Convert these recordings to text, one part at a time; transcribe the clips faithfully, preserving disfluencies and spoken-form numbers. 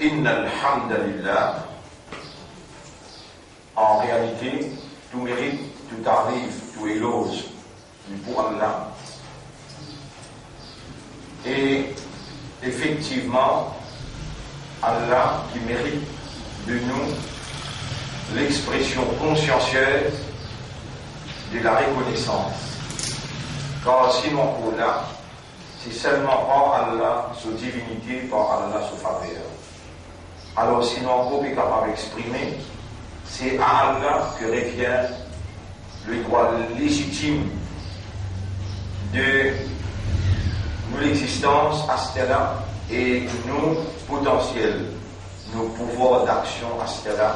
Innal hamdalillah. An realite, tou merit, tou tarif, tou eloz li pou Allah. E efektivman, Allah ki merit de nou lexpresion konsiansiez de la rekonesans. Kar si nou ankor la, se selman par Allah so divinite, par Allah so faver. Alor, si nou ankor pe kapav exprime, se a Allah ke revien le drwa lezitim de nou lexistans aster la e nou potansiel, nou pouvwar daksion aster la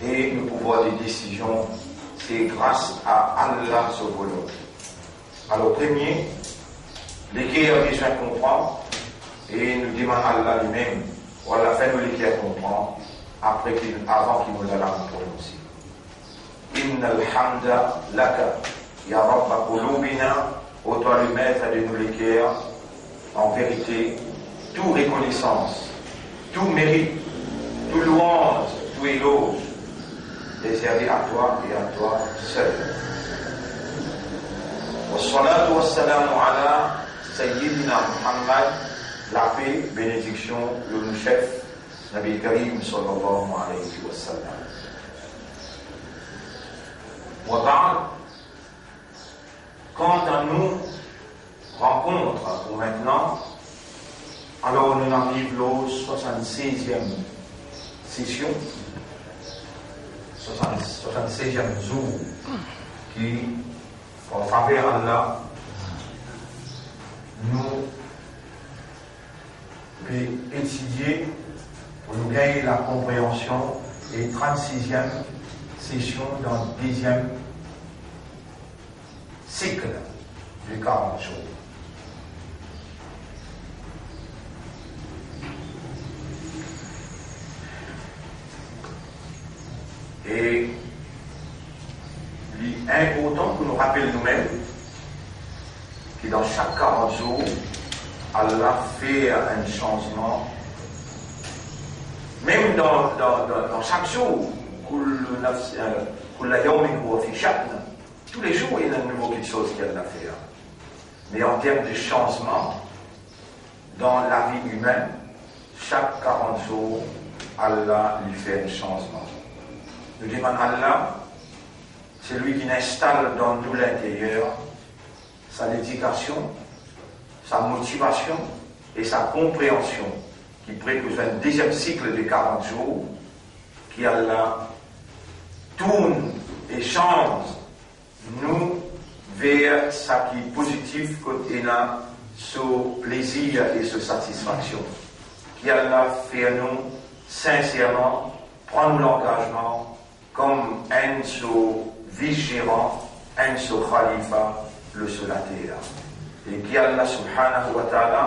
e nou pouvwar de desizion, se gras a Allah so volonte. Alor, premie, leker bizin konpran e nou demann Allah limem pou Allah fer nou leker konpran, apre ki, avan ki nou lalann prononse. Innal hamda laka, ya Rabba qulubina, ô toi le maître de nos cœurs, an verite, tou rekonesans, tou merit, tou lwanz, tou eloz, rezerve a twa e a twa sel. Wassalatu wassalamu ala Sayyidina Muhammad, lape, benediksion lor nou sef, Nabi Karim sallallahu alayhi wa sallam. Wa ba'd, kanta nou rankont pou mintnan, alor nou ariv lor swasann-seziem sesion, swasann, swasann-seziem zour, ki, par faver Allah, nou pe etidie pou nou gagn lakonpreansion e trant-siziem sesion dan deziem sik de karant zour. E li inportan pou nou rapel noumem ki dan sak karant zour, Allah fer enn sanzman. Mem dan, dan, dan, dan sak zour, kullu nafs-, euh, kulla yawmin huwa fi sha'n. Toulezour, ena enn nouvo kiksoz ki Allah fer. Me an term de sanzman, dan lavi imin, sak karant zour, Allah li fer enn sanzman. Nou demann Allah, selwi ki instal dan nou linteryer sa ledikasion, sa motivasion e sa konpreansion ki pre pou enn deziem sik de karant zour, ki Allah tourn e sanz nou ver sa ki pozitif, kot ena so plezir e so satisfaksion. Ki Allah fer nou sinserman pran nou langazman kom enn so vis-zeran, enn so khalifa lor so later. E ki Allah subhanahu wa ta'ala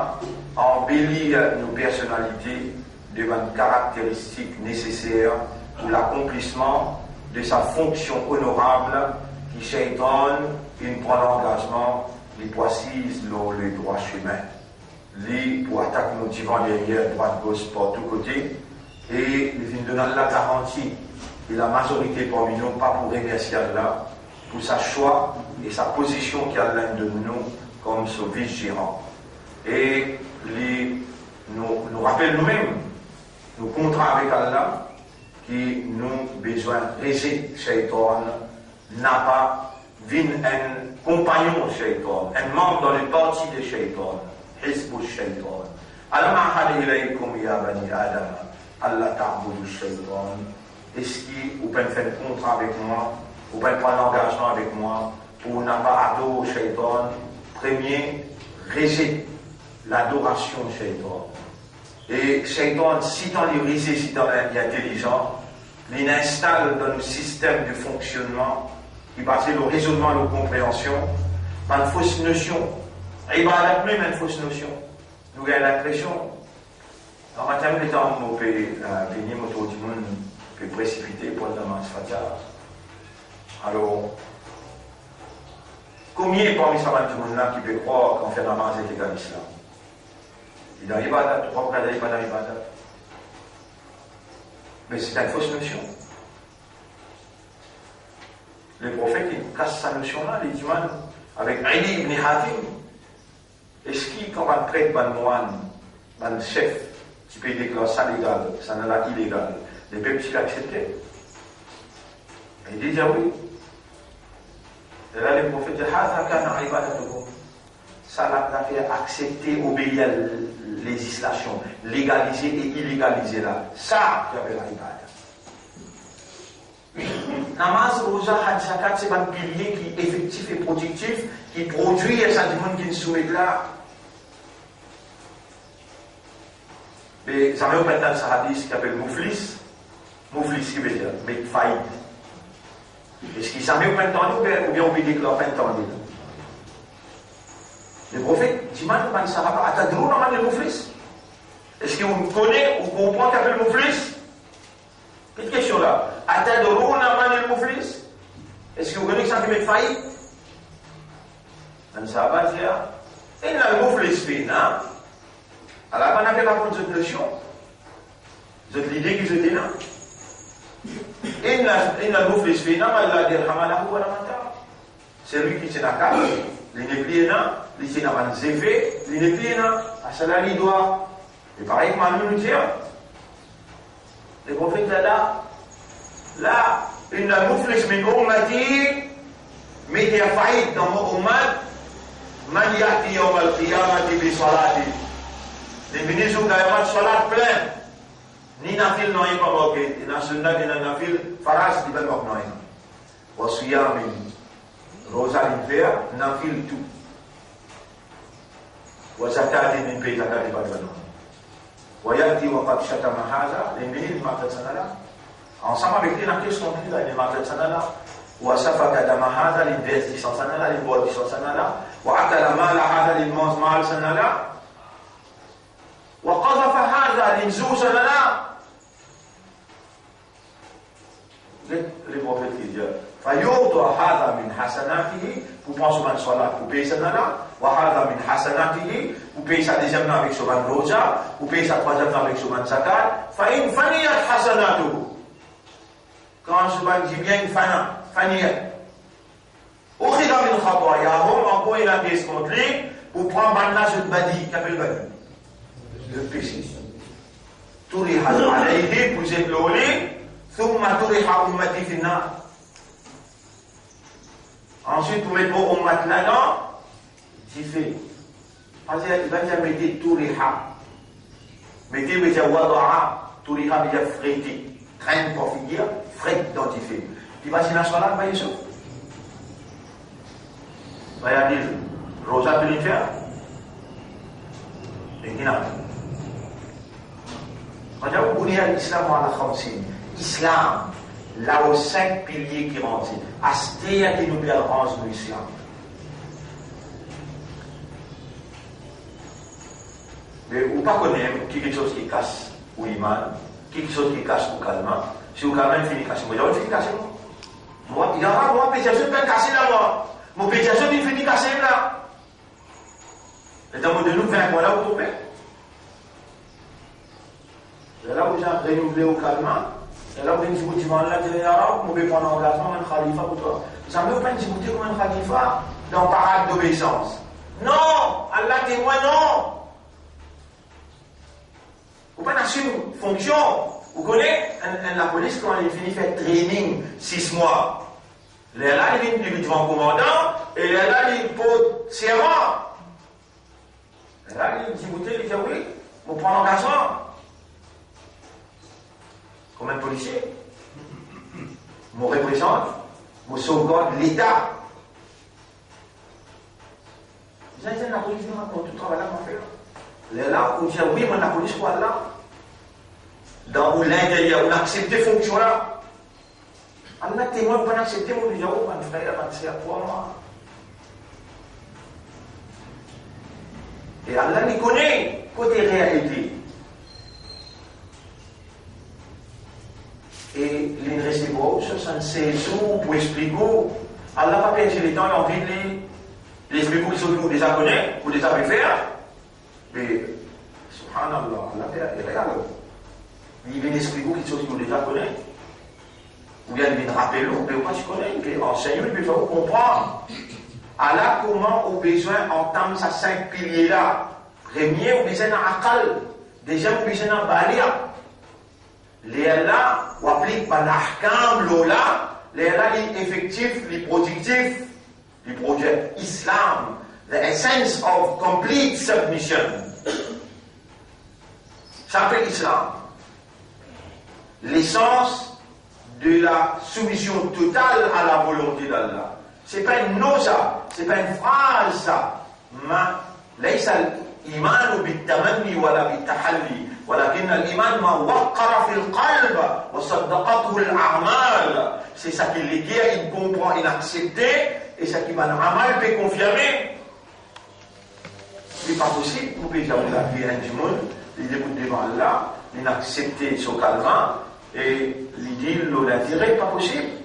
anbeli nou personalite de bann karakteristik neseser pou lakonplisman de sa fonksion onorab ki Shaytan inn pran langazman li pou asiz lor ledrwa semin. Li pou atak nou divan, deryer, drwat, gos, partou kote, e li finn donn nou lagaranti, e lamazorite parmi nou pa pou remersie Allah pou sa swa e sa pozision ki Allah inn donn nou kom so vis-zeran. E li, nou, nou rapel noumem, nou kontra avek Allah, ki nou bizin rezet Shaytan, napa vinn enn konpagnon Shaytan, enn manb dan leparti de Shaytan, Hizbu Shaytan. Alam a'had ilaykum ya bani Adam, alla ta'budu Shaytan. Eski ou pa'nn fer kontra avek mwa, ou pa'nn pran langazman avek mwa, pou napa ador Shaytan? Premie, rezet ladorasion Shaytan. E Shaytan, sitan li rize, sitan li intelizan, li inn instal dan nou sistem de fonksionnman, ki baze lor rezonnman, lor konpreansion, bann fos nosion. Ibadat mem enn fos nosion. Nou gagn linpresion, gramatin, letan mo pe, eh, vini, mo trouv dimoun pe presipite pou al namaz Fajar. Alor, komie parmi sa bann dimoun la ki pe krwar ki fer namaz ek egal islam? Li dan ibadat, ou pa pou gard li pa dan ibadat. C'est une fausse notion. Le profet, li kas sa nosion la, li dimann avek Adiy ibn Hatim, eski kan bann pret, bann mwann, bann sef, ti pe deklar sa legal, sa nala ilegal, lepep ti aksepte? Li dir wi. E la, le profet dir, "Hadha kana ibadatukum." Sa la, zafer aksepte, obeir lezislasion, legalize e ilegalize la, sa ki apel ibada. Namaz, roza, haj, zakat, se bann pilie ki efektif e prodiktif, ki prodwir sa dimoun ki inn soumet la. Me zame ou pa'nn tann sa hadis ki apel mouflis? Mouflis ki vedir met fayit. Eski zame ou pa'nn tann li oubien, oubien ou pe deklar pa'nn tann li? Le profet dimann bann sahaba, "Atadrouna manil mouflis?" Eski ou kone, ou konpran ki apel mouflis? Petite question la. Atadrouna manil mouflis? Eski ou kone kisannla ki met fayit? Bann sahaba dir, "Innal muflis fina." Ala bann-la pe rakont zot nosion, zot lide ki zot ena. "Inna, innal muflis fina man la dirhama lahu wa la mata." Selwi ki ti ena kas, li nepli ena, li ti ena bann zefe, li nepli ena, asala li dwa. E parey kouma nou, nou dir, le profet dir la, la, innal muflis min ummati, met fayit dan mo oumat, man yati yawmal qiyamati bi salati. Li vini zour kiyamat, salat plin, ni nafil nanye pa manke, ena sunna, ena nafil, faraz, li pa mank nanye. Wa siyamin, roza li fer, nafil tou. Wa zakatin, li pey zakat, li pa dwa nanye. Wa yati wa qad shatama hadha, li vini, li maltret sannla. Ansam avek li, ena kes kont li la, li maltret sannla. Wa safaka dama hadha, li vers disan sannla, li bwar disan sannla. Wa akala mala hadha, li manz mal sannla. Wa qazafa hadha, li zour sannla. Le, le profet ki dir, "Fa yu'ta hadha min hasanatihi," pou pran so bann salat, pou pey sannla, "wa hadha min hasanatihi," pou pey sa deziem la avek so bann roza, pou pey sa trwaziem la avek so bann zakat, "fa in faniyat hasanatuhu." Kan so bann dibien fana, faniyat. Ukhidha min khatayahum, ankor ena kes kont li, pou pran bann-la zot badi, ki apel badi? Zot pese. Turiha alayhi, pou zet lor li, thumma turiha ummati fin nar. Answit, pou met mo oumat la dan dife. Parski li pa dir mete turiha. Mete, vedir wada'a, turiha, vedir frete. Trenn par figir, fret dan dife. Li pa ti ena salat, pa Youssouf? Sa vedir, roza fini fer? Li ena. Sa vedir, buniya al-Islamu ala khamsin. Islam, lor sink pilie ki ranze. Aster ki nou pe al ranz nou Islam. Me ou pa kone ki kiksoz ki kas ou iman, ki kiksoz ki kas ou kalma. Si ou kalma inn fini kase, mo, ou fini kase mo. Mo, ya Rab, mo pe dir zot finn kase la, mo. Mo pe dir zot inn fini kase la. Letan mo donn ou vin mwa la, ou tonbe. Lerla ou bizin renouvle ou kalma. Lerla ou vinn dibout divan la, dir, "Ya Rab, mo pe pran langazman, mo enn khalifa pou twa." Zame ou pa'nn diboute kouma enn khalifa dan parad dobeisans. Non! Allah temwin, non! Ou pa'nn asim fonksion. Ou kone, enn, enn lapolis, kan li fini fer training sis mwa, lerla li vinn, li vinn divan komandan, e lerla li port serman. Lerla li diboute, li dir, "Wi, mo pran langazman kouma enn polisie. Mo reprezant, mo sovgard Leta." Bizin dir lapolis, "Non, mo tou travay la, mo fer." Lerla ou dir, "Wi, mo lapolis pou Allah." Dan ou linteryer, ou aksepte fonksion la. Allah temwin, ou pa'nn aksepte, mo bizin, o, bann frer, bann ser, krwar mwa. E Allah, li kone kote realite. E li resevwar ou swasann-sez zour pou explik ou. Allah pa perdi letan, li anvi li, li explik ou kiksoz ki ou deza kone, ou deza pe fer. Me, subhanallah, Allah pe, li real. Li vinn esplik ou kiksoz ki ou deza kone, oubien li vinn rapel ou, me ou pa ti kone, li pe ansegn ou, li pe fer ou konpran. Ala kouma ou bizin antann sa sink pilie la. Premie, ou bizin ena akal. Deziem, ou bizin ena baligh. Lerla ou aplik bann ahkam lor la, lerla li efektif, li prodiktif, li prodwir Islam, the essence of complete submission. Sa apel Islam. L'essence de la soumission totale à la volonté d'Allah. Se pa enn non sa, se pa enn fraz sa. Ma, laysa al-imanu bit-tamanni wala bit-tahalli, walakinna al-iman ma waqqara fil qalb wa saddaqathu al-a'mal. Se sa ki leker inn konpran, inn aksepte, e sa ki bann amal pe konfirme. Li pa posib pou pe dir ou lavi enn dimoun, li debout devan Allah, li aksepte so kalma, e li dir lor lintere, pa posib.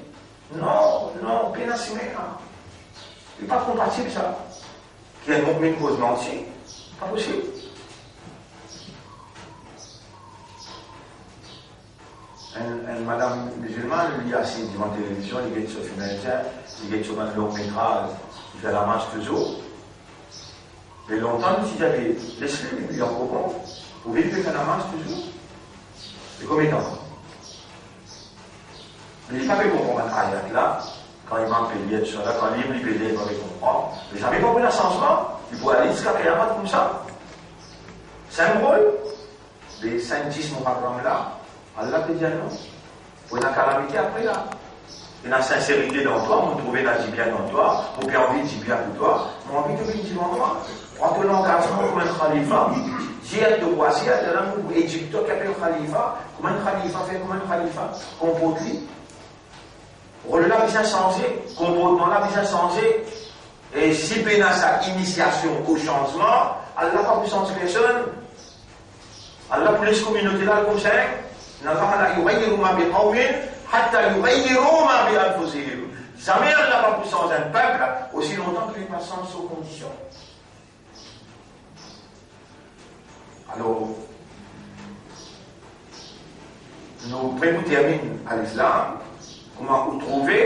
Non, non, pena sime la. Li pa konpatib sa. Ki enn mo'min koz manti, pa posib. Enn, enn madam mizilman, li asiz devan televizion, li get so fim indien, li get so bann long metraz, li fer lamars touzour. Me lontan, nou ti dir, "Les li, li ankor bon. Ou vinn pe fer lamars touzour?" E konbien tan? Me li pa pe konpran bann ayat la, kan imam pe lir, tousala, kan limam li pe lir, li pa pe konpran. Me zame pa pou ena sanzman, li pou ale ziska kiyamat koumsa. Sa enn rol. Me sa enn dis mo pa pran la, Allah pe dir non. Pou ena kalamite apre la. Ena sinserite dan twa, mo trouve ena dibien dan twa, mo pe anvi dibien pou twa, mo anvi to vinn divan mwa. Pran to langazman kouma enn khalifa. Dir to vwazin, dir li, mo pou edik twa kouma enn khalifa, kouma enn khalifa fer, kouma enn khalifa konport li. Rol la bizin sanze, konportman la bizin sanze. E si pena sa inisiasion o sanzman, Allah pa pou sanz personn. Allah pou les kominote la koumsa, "Inna Allaha la yughayyiru ma bi qawmin hatta yughayyiru ma bi anfusihim." Zame Allah pa pou sanz enn pep osi lontan ki li pa sanz so kondision. Alor, nou pre pou terminn Alif Lam, kouma ou trouve,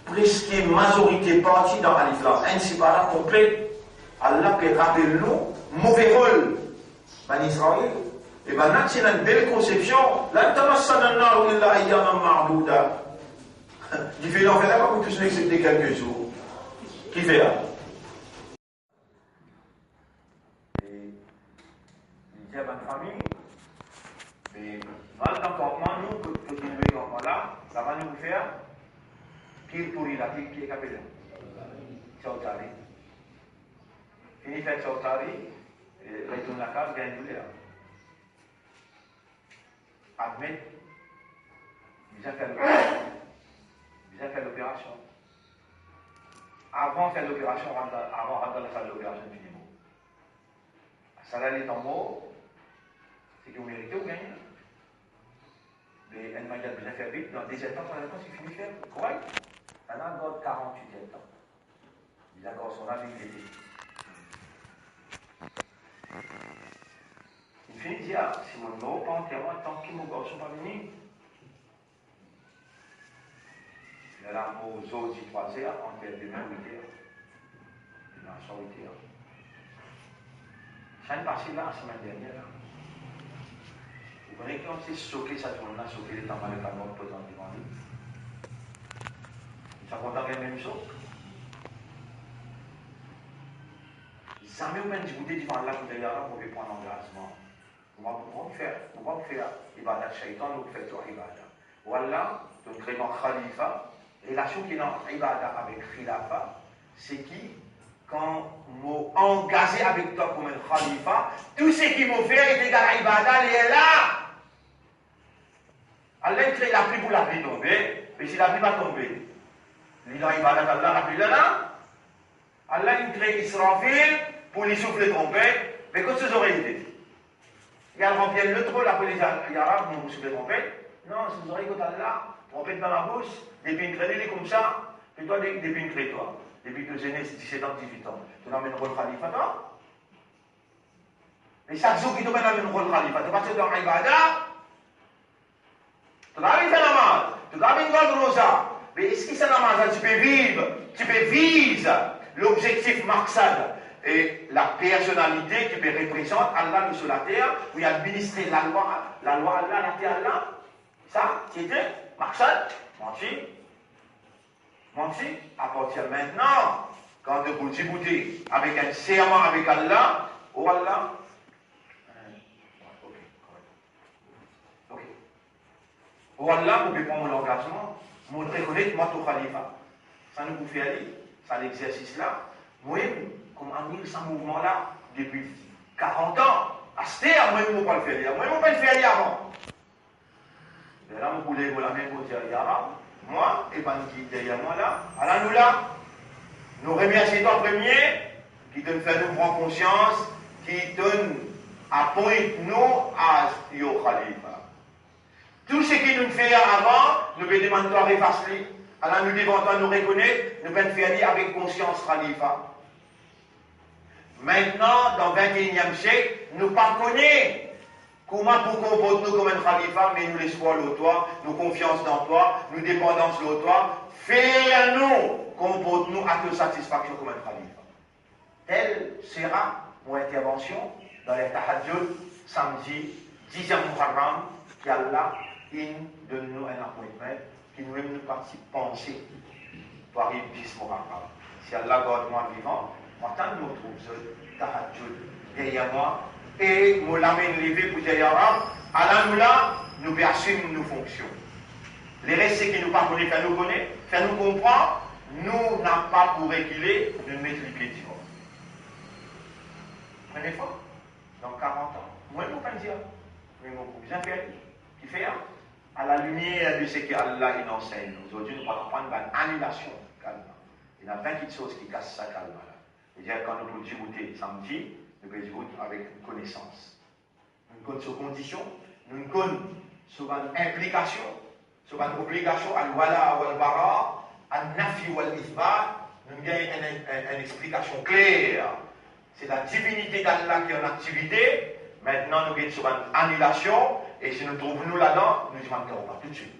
preske mazorite parti dan Alif Lam, enn sipara konple, Allah pe rapel nou move rol bann Izrael. E bann la ti ena enn bel konsepsion, "Lan tamassana an-naru illa ayyaman ma'duda." Dife lanfer la pa pou tous nou exsepte kelke zour. Kifer? E li dir bann fami, "Be, nou al dan kanpman, nou, kot, kot nou lwe kanpman la, laba nou pou fer pir pouri la, pir, pir ki apel la? Chawtari." Fini fer chawtari, e, retourn lakaz, gagn douler. Admet, bizin fer loperasion. Bizin fer loperasion. Avan fer loperasion, rant dan, avan rant dan lasal loperasion, fini mor. Sa la, letan mor, seki ou merite, ou gagne. Me enn mannier bizin fer vit, dan de zertan, trwa zertan, si fini fer, korek. Ena gard karant-wit zertan. Li lakaz so lavi, li ete. Li fini dir, "Ah, si mo mor pa anterman, tanki mo garson pa vini." Lerla mor zordi trwa zer, anter demin wit er. Demin aswar wit er. Sa inn pase la, semenn dernier la. Ou kone ki inn soke sa dimoun la, soke letan malek lamor prezant devan li? Sa kontan gagn mem sok. Zame ou pena dibout devan Allah pou dir, "Ya Rab, mo pe pran langazman. Mo pa pou fer, mo pa pou fer ibadat shaytan, mo pou fer to ibadat." Ou al la, to kre mwa khalifa, relasion ki ena ant ibadat avek khilafa, seki kan mo angaze avek twa kouma enn khalifa, tou seki mo fer, li egal a ibadat, li ena la. Allah inn kre lapli pou lapli tonbe, me si lapli pa tonbe, li dan ibadat Allah, lapli la la. Allah inn kre Israfil pou li soufle tronpet, me kot so zorey ete? Li al ranpli enn lot rol, apre li dir, "Ya Rab, mo pou soufle tronpet." Non, so zorey kot Allah, tronpet dan labous, depi inn kre li, li koumsa, pe twa de-, depi inn kre twa, depi to zenes, diset an, dizwit an, to ena mem rol khalifa twa? Me sak zour ki to pena mem rol khalifa, to pa ti dan ibada, To kapav vinn fer namaz, to kapav vinn gard roza, me eski sa namaz la ti pe viv, ti pe viz lobzektif, maksad, e la personalite ki pe reprezant Allah lor so later pou li administre lalwa, lalwa Allah, later Allah? Sa ti ete maksad? Manti. Manti. Apartir mintnan, kan to pou diboute avek enn serman avek Allah, o Allah, ok, ok. O Allah, mo pe pran mo langazman, mo rekonet mwa to khalifa. Sa nou pou fer li, sa legzersis la. Mwa, kouma anil sa mouvman la depi karant an, aster mwa mo pou al fer li, mwa mo pou al fer li avan. Lerla mo pou lev mo lame pou dir, ya Rab, mwa e bann ki deryer mwa la, ala nou la, nou remersie twa premie, ki to'nn fer nou pran konsians, ki to'nn appoint nou as your khalifa. Tou seki nou'nn fer avan, nou pe demann twa efas li. Ala nou devan twa, nou rekonet nou pa'nn fer li avek konsians khalifa. Mintnan, dan vinteinienm siek, nou pa kone kouma pou konport nou kouma enn khalifa, me nou lespwar lor twa, nou konfians dan twa, nou depandans lor twa. Fer nou konport nou a to satisfaksion kouma enn khalifa. Tel sera mo intervansion dan le tahajjud samdi diziem Muharram, ki Allah inn donn nou enn appointment ki nou mem nou pa ti panse pou ariv dis Muharram. Si Allah gard mwa vivan, mo atann nou retrouv zot tahajjud deryer mwa, e mo lame leve pou dir, ya Rab, ala nou la, nou pe asim nou fonksion. Leres seki nou pa kone, fer nou kone, fer nou konpran, nou napa pou rekile, nou met lipie divan. Premie fwa dan karant an, mwa mo pa'nn dir, me mo pou bizin fer li. Kifer? A la limier de seki Allah inn ansegn nou, zordi nou pou aprann bann anilasion kalma. Ena vin kiksoz ki kas sa kalma la. Vedir kan nou pou diboute samdi, nou pe dibout avek konesans. Nou konn so kondision, nou konn so bann inplikasion, so bann obligasion, al-wala wal-bara, an-nafi wal-ithbat, nou gagn enn, enn, enn explikasion kler. Se la divinite d'Allah ki an aktivite. Mintnan nou gagn so bann anilasion, e si nou trouv nou ladan, nou dimann tawba toutswit.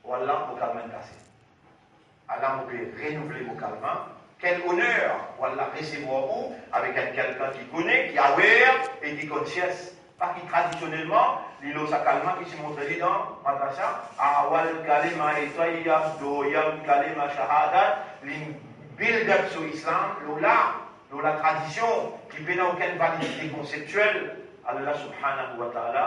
O Allah, mo kalma inn kase. Ala mo pe renouvle mo kalma. Kel oner, o Allah, resevwar ou avek enn kelkenn ki kone, ki aware e ki conscious. Pa ki tradisionelman, li lor sa kalma ki ti montre li dan madrasa, awal kalima e tayyib, doyam kalima shahadat, li build up so Islam lor la, lor la tradision ki pena okenn validite konseptiel. Allah subhanahu wa ta'ala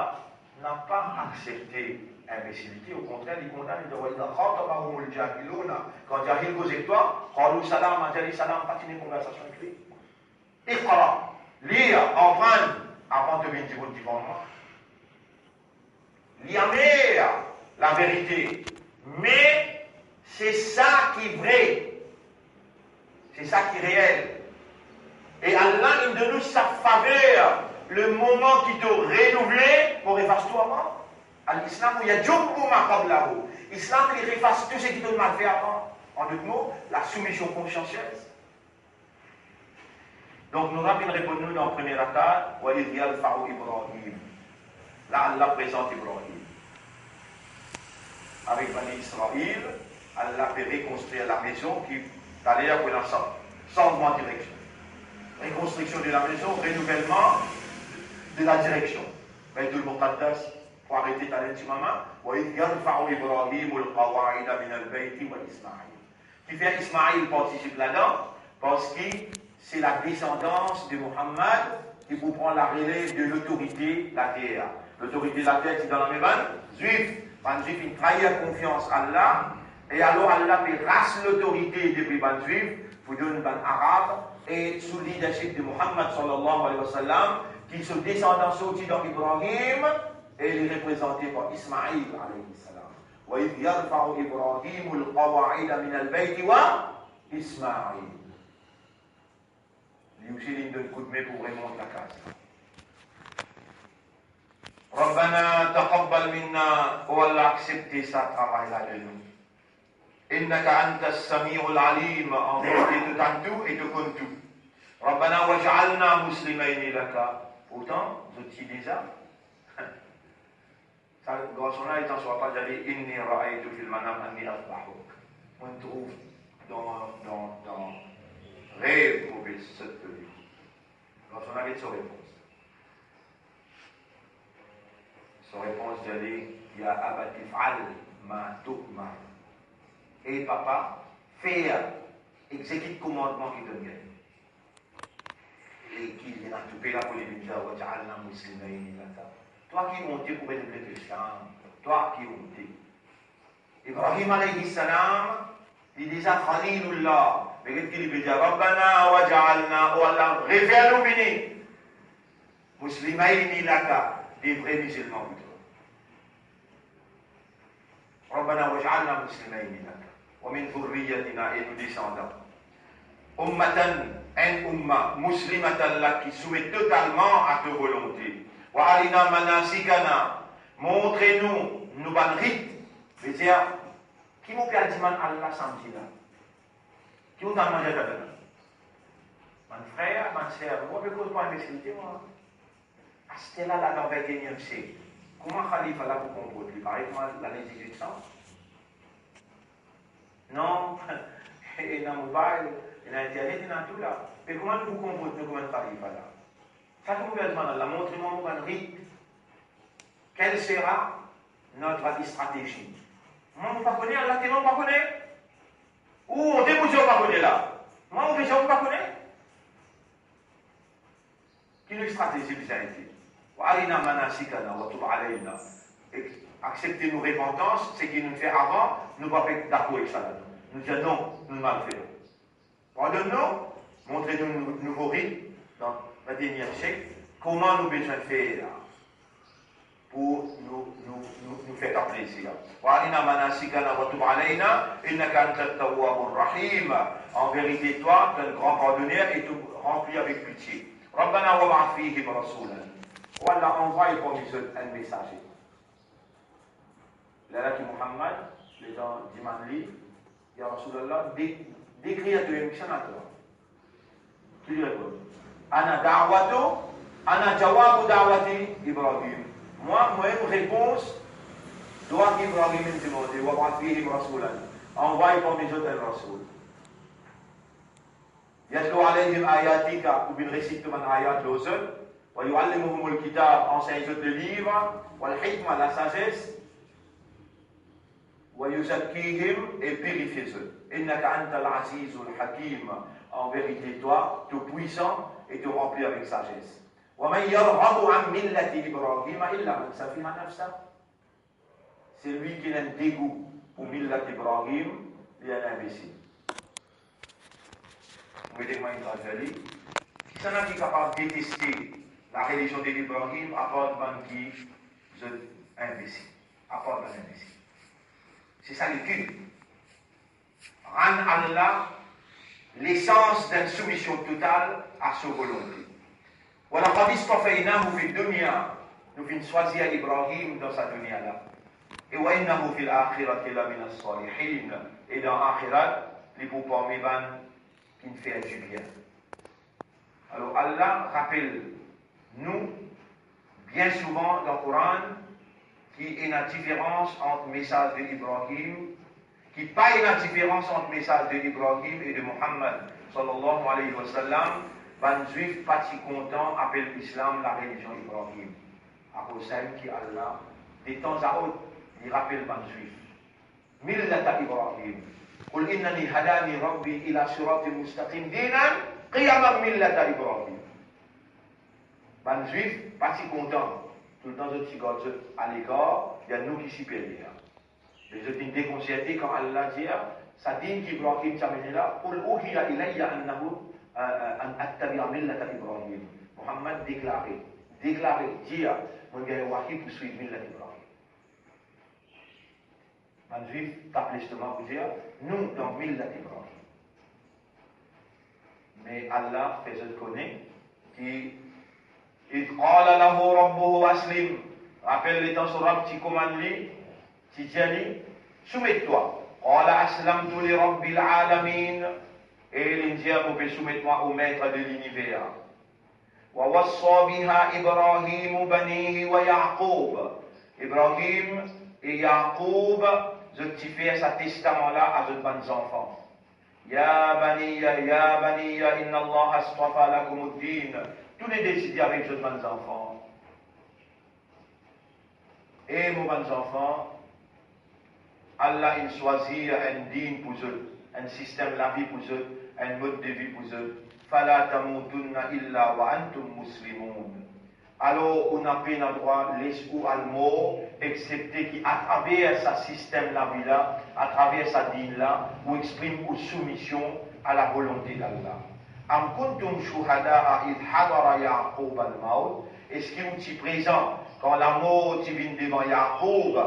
napa aksepte inbesilite, okontrer, li kondann, li dir, "Wa idha khatabahumul jahiluna", kan jahil koz ek twa, "qalu salama", dir li salam, pa kontinye konversasion ek li. Iqra, lir, aprann, avan to vinn dibout divan mwa. Li amer, laverite, me se sa ki vre. Se sa ki reel. E Allah inn donn nou sa faver, le moman ki to renouvle, mo efas tou avan. Al-Islamu yajubbu ma qablahu. Islam, li efas tou seki to'nn mal fer avan. An dot mo, la soumision konsiansiez. Donk, nou rap inn reponn nou dan premie rakat, "Wa idh yarfa'u Ibrahim." La, Allah prezant Ibrahim. Avek Bani Israil, Allah pe rekonstrir lamezon ki, taler pou ena sa, sanzman direksion. Rekonstriksion de lamezon, renouvelman de la direksion. Baytul Muqaddas, pou arete taler ti mama, "Wa idh yarfa'u Ibrahimul qawa'ida minal bayti wa Ismail." Kifer Ismail partisip ladan? Parski se la desandans de Muhammad ki pou pran larelev de lotorite later. Lotorite later ti dan lame bann Zwif. Bann Zwif inn trair konfians Allah, e alor Allah pe ras lotorite depi bann Zwif pou donn bann Arab, e sou leadership de Muhammad sallallahu alayhi wa sallam, ki so desandans sorti dan Ibrahim, e li reprezante par Ismail alayhi salam. "Wa idh yarfa'u Ibrahimul qawa'ida minal bayti wa Ismail." Li osi, li donn koudme pou remont lakaz. "Rabbana taqabbal minna", o Allah, aksepte sa travay la de nou. "Innaka antas samiul alim", an verite to tann tou e to konn tou. "Rabbana waj'alna muslimayni laka." Pourtan, zot ti deza Garson la, li tann so papa dir li, "Inni ra'aytu fil manam anni azbahuk." Mo trouv dan, dan, dan rev mo pe sot to li. Garson la get so repons. So repons dir li, "Ya abati if'al ma tu'mar." E papa, fer, egzekit komandman ki to gagn. E ki ena toupe la pou li vinn dir, "Waj'alna muslimayni laka." Twa ki onte pou renouvle to islam. Twa ki onte. Ibrahim alayhi salam, li deza Khalilullah. Me get ki li pe dir, "Rabbana waj'alna," o Allah, refer nou vini, "muslimayni laka," de vre mizilman pou twa. "Rabbana waj'alna muslimayni laka wa min dhurriyyatina," e nou desandan. "Ummatan," enn umma, "muslimatan lak," ki soumet totalman a to volonte. "Wa arina manasikana," montre nou nou bann rit. Vedir, ki mo pe al dimann Allah samdi la? Ki mo tann manze aster la? Bann frer, bann ser, mo pe koz pa inbesilite, mwa. Aster la, la dan vintenyem siek, kouma khalifa la pou konport li? Parey kouma lane dizwit san. Non, ena mobile, ena internet, ena tou la. Me kouma nou pou konport nou kouma enn khalifa la? Sa ki mo pe al dimann Allah, montre mwa mo bann rit. Quelle sera notre stratégie? Mwa, mo pa kone, Allah telman mo pa kone. Ou, ou dir mo pa kone la. Mwa, mo pe dir mo pa kone. Ki nou stratezi bizin ete? "Wa arina manasikana wa tub alayna." Ek-, aksepte nou repantans, seki nou fer avan, nou pa pe dakor ek sa la. Nou dir non, nou mal fer. Pardonn nou, montre nou nou, nouvo rit dan vintenyem siek, kouma nou bizin fer la. Pou nou, nou, nou, nou fer twa plezir. "Wa arina manasikana wa tub alayna, innaka antat tawwabur rahim." An verite, twa, to enn gran pardoner e to ranpli avek pitie. "Rabbana wab'ath fihim rasulan." O Allah, anvway parmi zot enn mesaze. Lerla ki Muhammad, letan dimann li, "Ya Rasoulullah, de-, dekrir to, ki sa ena twa?" Ki li reponn? "Ana da'watu, ana jawabu da'wati Ibrahim." Mwa, mo enn repons dwa ki Ibrahim inn demande, "Wab'ath fihim rasulan." Anvway parmi zot enn rasoul. "Yatlu alayhim ayatika," pou vinn resit to bann ayat lor zot, "wa yuallimuhumul kitab," ansegn zot leliv, "wal hikma," lasazes, "wa yuzakkihim," e pirifie zot. "Innaka antal azizul hakim." An verite, twa, to pwisan e to ranpli avek sazes. "Wa man yarghabu an millati Ibrahima illa man safiha nafsah." Selwi ki ena enn degou pou millat Ibrahim, li enn inbesil. Mo ete mwa enn tradwir li. Kisannla ki kapav deteste la relizion de Ibrahim, apar bann ki zot inbesil, apar bann inbesil. Se sa lekin. Rann Allah lesans d'enn soumision total a so volonte. "Wa laqad istafaynahu fid dunya," nou finn swazir Ibrahim dan sa dunia la. E "wa innahu fil akhirati laminas salihin," e dan axirat, li pou parmi bann ki finn fer dibien. Alor, Allah rapel nou bien souvan dan Koran ki ena diferans ant mesaz de Ibrahim, ki pa ena diferans ant mesaz de Ibrahim e de Muhammad, sallallahu alayhi wa sallam. Bann Zwif pa ti kontan apel Islam la relizion Ibrahim. Akoz samem ki Allah, de tanzaot, li rapel bann Zwif. Millata Ibrahim. Qul innani hadani Rabbi ila siratin mustaqim dinan qiyaman millata Ibrahim. Bann Zwif pa ti kontan, toultan zot ti gard zot alekar, dir nou ki siperyer. Me zot inn dekonserte kan Allah dir, sa din ki Ibrahim ti amenn la, "Qul uhiya ilayya annahu, a, a, an attabi'a millata Ibrahim." Muhammad, deklare, deklare, dir, "Mo gagn wahi pou swiv millat Ibrahim." Bann Zwif tap lestoma pou dir, "Nou dan millat Ibrahim." Me Allah fer zot kone ki, "Idh qala lahu rabbuhu aslim," rapel letan so Rab ti komann li, ti dir li, "Soumet twa." "Qala aslamtu li rabbil alamin," e li dir, "Mo pe soumet mwa o Maître de l'univers." "Wa wassa biha Ibrahimu banihi wa Yaqub," Ibrahim e Yakoub, zot ti fer sa testaman la a zot bann zanfan. Ya baniya, ya baniya, inna Allaha astafa lakumud din. Toulede ti dir avek zot bann zanfan, e mo bann zanfan, Allah inn swazir enn din pou zot, enn sistem lavi pou zot, enn mod de vi pou zot. Fala tamutunna illa wa antum muslimun. Alor, ou napa pena drwa les ou al mor, exsepte ki atraver sa sistem lavi la, atraver sa din la, ou exprim ou soumision a lavolonte d'Allah. Am kuntum shuhada'a idh hadara Ya'qub al-mawt? Eski ou ti prezan kan lamor ti vinn devan Yakoub?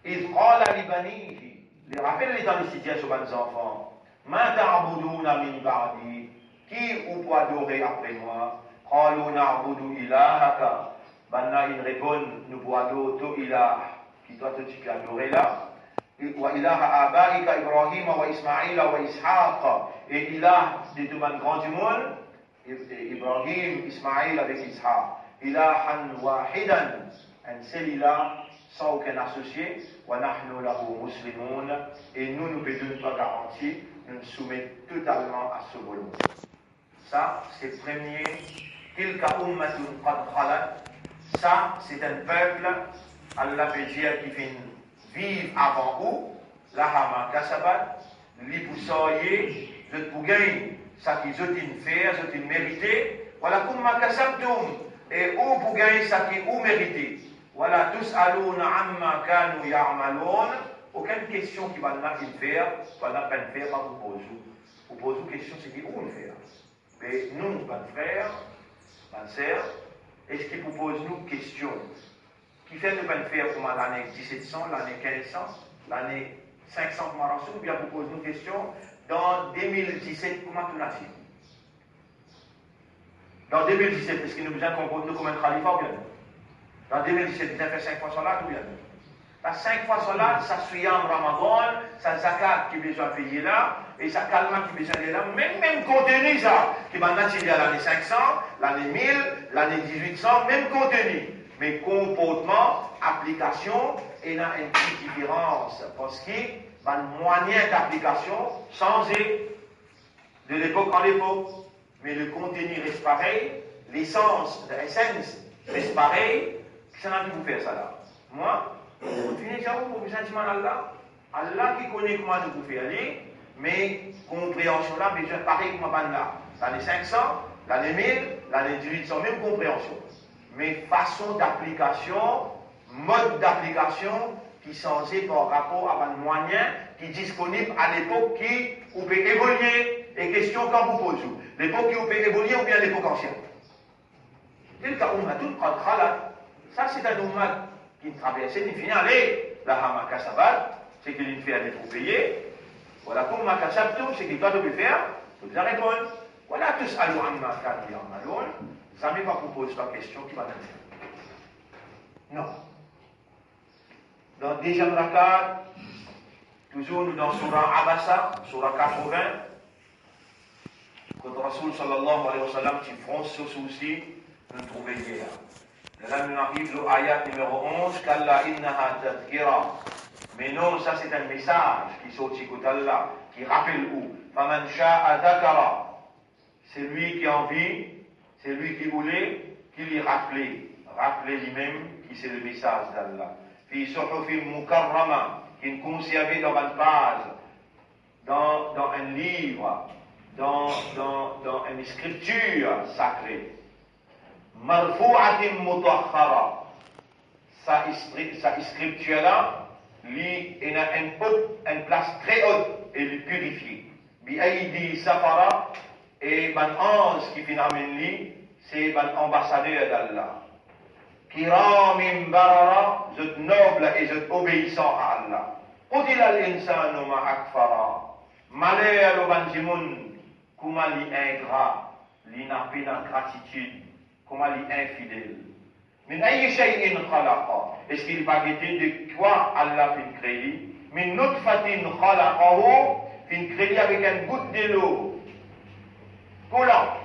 Idh qala li banihi, li rapel letan li ti dir so bann zanfan, ma ta'buduna min ba'di, ki ou pou adore apre mwa? Qalu na'budu ilahaka, bannla inn reponn, nou pou ador to ilah, ki twa to ti pe adore la, wa ilaha abaika Ibrahima wa Ismaila wa Ishaqa, e ilah de to bann gran dimoun, I-, I-, Ibrahim, Ismail avek Ishaq, ilahan wahidan, enn sel ilah, san okenn asosie, wa nahnu lahu muslimun, e nou, nou pe donn twa garanti, nou soumet totalman a so volonte. Sa, se premie, tilka ummatun qad khalat, sa, se enn pep, Allah pe dir ki finn viv avan ou, laha ma kasabat, li pou sarye, zot pou gagn saki zot inn fer, zot inn merite, wa lakum ma kasabtum, e ou pou gagn saki ou merite, wa la tus'aluna amma kanu ya'malun, okenn kestion ki bannla inn fer, bannla pa'nn fer, pa pou poz ou. Pou poz ou kestion seki ou inn fer. Me nou, bann frer, bann ser, eski pou poz nou kestion? Kifer nou pa'nn fer kouma lane diset san, lane kinz san, lane sink san kouma ransom, oubien pou poz nou kestion, dan de mil diset kouma to'nn asiz? Dan de mil diset, eski nou bizin konport nou kouma enn khalifa oubien non? Dan de mil diset, bizin fer sink fwa salat oubien non? Sa sink fwa salat, sa siyam Ramadan, sa zakat ki bizin peye la, e sa kalma ki bizin lir la, mem, mem konteni sa, ki bannla ti lir lane sink san, lane mil, lane dizwit san, mem konteni. Me konportman, aplikasion, ena enn ti diferans, parski bann mwayin daplikasion sanze de lepok an lepok, me le konteni res parey, lesans, the essence, res parey. Kisannla ki pou fer sa la? Mwa? Ou fini dir ou, mo bizin dimann Allah. Allah ki kone kouma nou pou fer li, me konpreansion la bizin parey kouma bannla. Lane sink san, lane mil, lane dizwit san, mem konpreansion. Me fason daplikasion, mod daplikasion ki sanze par rapor a bann mwayin ki disponib a lepok ki ou pe evolie, e kestion kan pou poz ou, lepok ki ou pe evolie oubien lepok ansien. Tilka ummatun qad khalat. Sa se enn ummat ki traverse, li fini ale, laha ma kasabat, seki li fer li pou peye, wa lakum ma kasabtum, seki twa to pe fer, to bizin reponn. Wa la tus'alu amma kanu ya'malun, zame pa pou poz twa kestion ki bann fer. Non. Dan deziem rakat, touzour nou dan soura Abasa, soura katrevin, kot Rasoul sallallahu alayhi wa sallam ti frons so soursi, nou trouve ler. Lerla nou ariv lor ayat nimero onz, kalla innaha tadhkira. Me non, sa se enn mesaz ki sorti kot Allah, ki rapel ou. Faman sha'a dhakara. Selwi ki anvi, selwi ki oule, ki li raple, raple limem ki se lemesaz d'Allah. Fi suhufin mukarrama, ki konserve dan bann paz, dan, dan enn liv, dan, dan, dan enn skriptir sakre. Marfu'atin mutahhara. Sa istri-, sa skriptir la, li ena enn ot, enn plas tre ot e li pirifie. Bi aidi safara, e bann anz ki finn amenn li, se bann anbasader d'Allah. Kiramin barara, zot nob e zot obeisan a Allah. Qutila al-insanu ma akfara. Maler lor bann dimoun, kouma li ingra, li napena gratitid, kouma li infidel. Min ayyi shay'in khalaqa. Eski li pa gete de kwa Allah finn kree li? Min nutfatin khalaqahu, finn kree li avek enn gout delo kolan.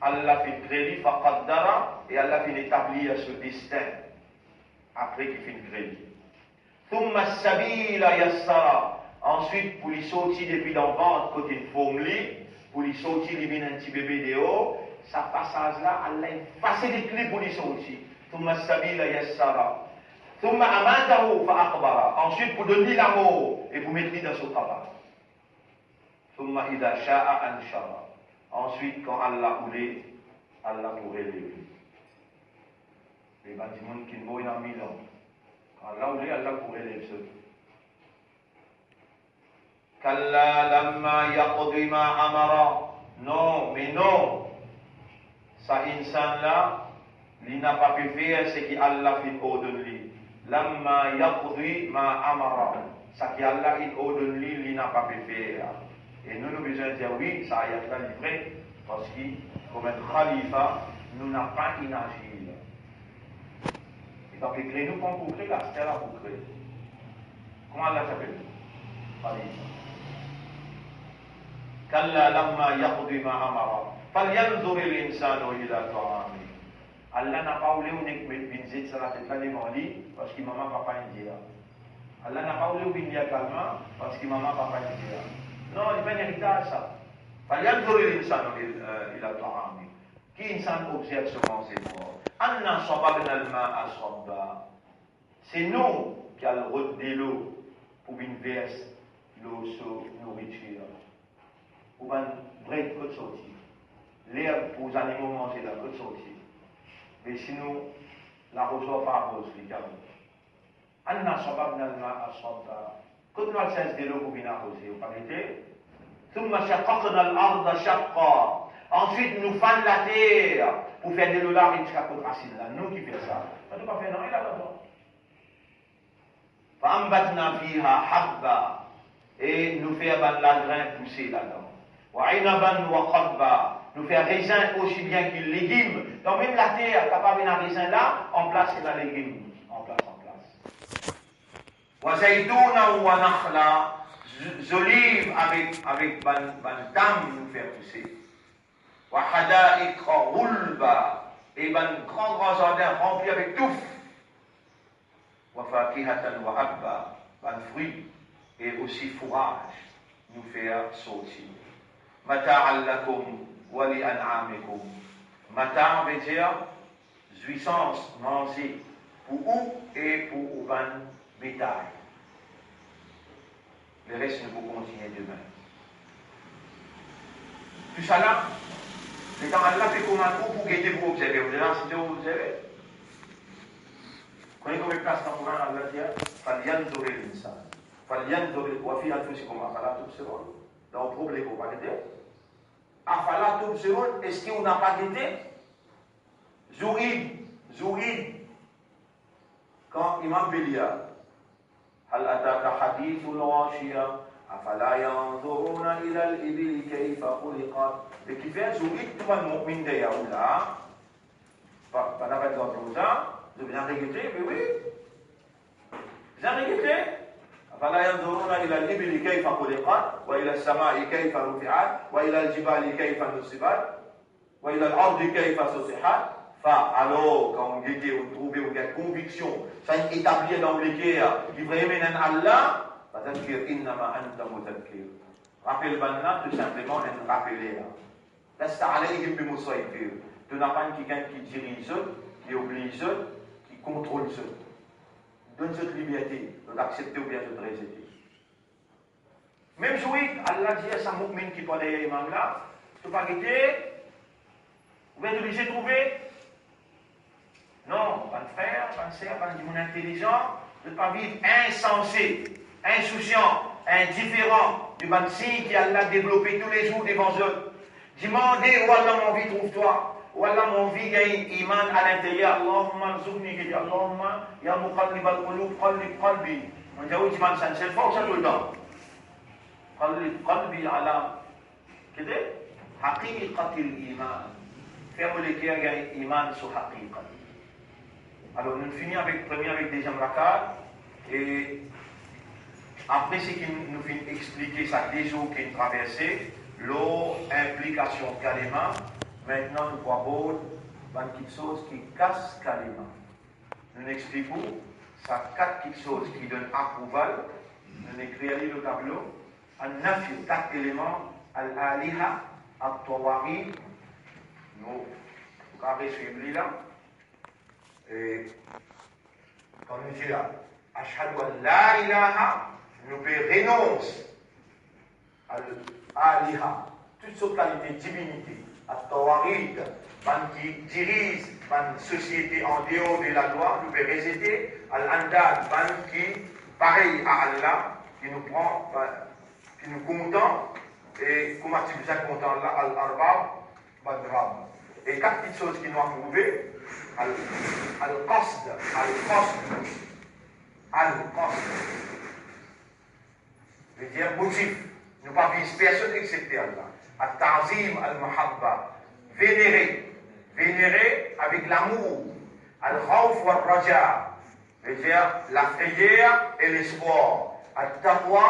Allah finn kree li, faqaddara, e Allah finn etablir so destin. apre ki finn kre li. Thumma sabila yassara. Answit, pou li sorti depi dan vant kot inn form li, pou li sorti, li vinn enn ti bebe deor, sa pasaz la, Allah inn fasilit li pou li sorti. Thumma sabila yassara. Thumma amatahu fa aqbara. Answit, pou donn li lamor e pou met li dan so kabar. Thumma idha sha'a anshara. Answit, kan Allah oule, Allah pou relev li. E bann dimoun ki mor ena mil an, kan Allah oule, Allah pou relev zot. Kalla lamma yaqdi ma amara. Non, me non. Sa insan la, li napa pe fer seki Allah finn ordonn li. Lamma yaqdi ma amara. Seki Allah inn ordonn li, li napa pe fer. E nou, nou bizin dir, wi, sa ayat la, li vre, parski, kouma enn khalifa, nou napa enn azir. Li pa pe kre, nou pa ankor kre, la, aster la pou kre. Kouma Allah ti apel li? Khalifa. Kalla lamma yaqdi ma amara. Falyanzuril insanu ila ta'amih. Allah napa oule ou nek met vinn zet sa latet la devan li, parski mama papa inn dir. Allah napa oule ou vinn lir kalman, parski mama papa inn dir. Non, li pa enn eritaz sa. Falyanzuril insanu il-, eh, ila ta'amih. Ki insan obzerv so manze, anna sababna al-ma'a sabba. Se nou ki al rod delo pou vinn vers lor so nouritir. Ou bann bred kot sorti? Lerb pou zanimo manze la, kot sorti? Me si nou larozwar pa aroz li, ki aroz? Anna sababna al-ma'a sabba. Kot nou al sers delo pou vinn aroze, ou pa gete? Thumma shaqaqna al-arda shaqqa. Answit, nou fann later pou fer delo la ariv ziska kot rasinn la. Nou ki fer sa. Sa nou pa fer nanye ladan. Fa anbatna fiha habba. E nou fer bann lagrin pouse ladan. Wa inaban wa qadba. Nou fer rezin osi bien ki legim. Dan mem later, kapav ena rezin la, anplas ena legim. Anplas, anplas. Wa zaytunan wa nakhla, z-, zoliv avek, avek bann, bann tam nou fer pouse. Wa hadaiqa ghulba, e bann gran, gran zardin ranpli avek touf. Wa fakihatan wa abba, bann fri e osi fouraz nou fer sorti. Mata'an lakum wa li an'amikum. Mata' vedir zwisans, manze pou ou e pou ou bann betay. Leres nou pou kontigne demin. Tousala, letan Allah pe komann ou pou gete, pou obzerve, ou deza asiste, ou obzerve. Konbien, konbien plas dan Koran Allah dir, "Falyanzuril insan." "Falyanzuril", wa fi anfusikum, afala tubsirun. Dan ou prop lekor, pa gete. "Afala tubsirun", eski ou napa gete? Zour Id, zour Id, kan imam pe lir, "Hal ataka hadithul ghashiya, afala yanzuruna ilal ibili kayfa khuliqat." Me kifer zour Id tou bann mu'min deryer ou la, pa, pa napa enn zanfan koumsa, zot bizin regete, me wi. Bizin regete. "Afala yanzuruna ilal ibili kayfa khuliqat, wa ilas samai kayfa rufi'at, wa ilal jibali kayfa nusibat." Wa ilal ardi kayfa sutihat. Fa, alor, kan ou gete, ou trouve, ou gagn konviksion, sa inn etabli dan ou leker ki vremem ena enn Allah, fadhakkir innama anta mudhakkir. Rapel bann la, tou sinpleman enn rapeler. Lasta alayhim bimusaytir. To napa enn kikenn ki diriz zot, ki obliz zot, ki kontrol zot. Donn zot liberte, zot aksepte oubien zot rezete. Mem zour Id, Allah dir sa mu'min ki par deryer imam la, "To pa gete, oubien to bizin trouve?" Non, bann frer, bann ser, bann dimoun intelizan, zot pa viv insanse, insousyan, indiferan de bann sign ki Allah devlope toulezour devan zot. Dimande, "O Allah, mo anvi trouv twa. O Allah, mo anvi gagn iman alinteryer. Allahumma rzuqni," gete, "Allahumma ya muqallibal qulub, qallib qalbi." Mo dir ou dimann sa enn sel fwa oubien toultan? Qallib qalbi ala, gete, haqiqatil iman. Fer mo leker gagn iman so haqiqat. Alor, nou fini avek premie avek deziem rakat, e apre seki nou finn explike sa de zour ki inn traverse, lor inplikasion kalima, mintnan nou pou abord bann kiksoz ki kas kalima. Nou'nn explik ou sa kat kiksoz ki donn aprouval, nou'nn ekrir li lor tablo, an-nafy, kat eleman, al-aliha, at-tawaghit, nou, nou kapav reswiv li la. E kan nou dir, ashhadu an la ilaha, nou pe renons al-aliha, tou sort kalite divinite, at-tawaghit, bann ki diriz bann sosiete an deor de lalwa, nou pe rezete, al-andad, bann ki parey a Allah, ki nou pran, ki nou kontan, e kouma ti bizin kontan Allah, al-arbab, bann rab. E kat kiksoz ki nou aprouve, al, al-qasd, al-qasd, al-qasd. Vedir motif. Nou pa viz personn exsepte Allah. At-ta'zim, al-mahabba. Venere. Venere avek lamour. Al-khawf war-raja. Vedir lafreyer e lespwar. At-taqwa.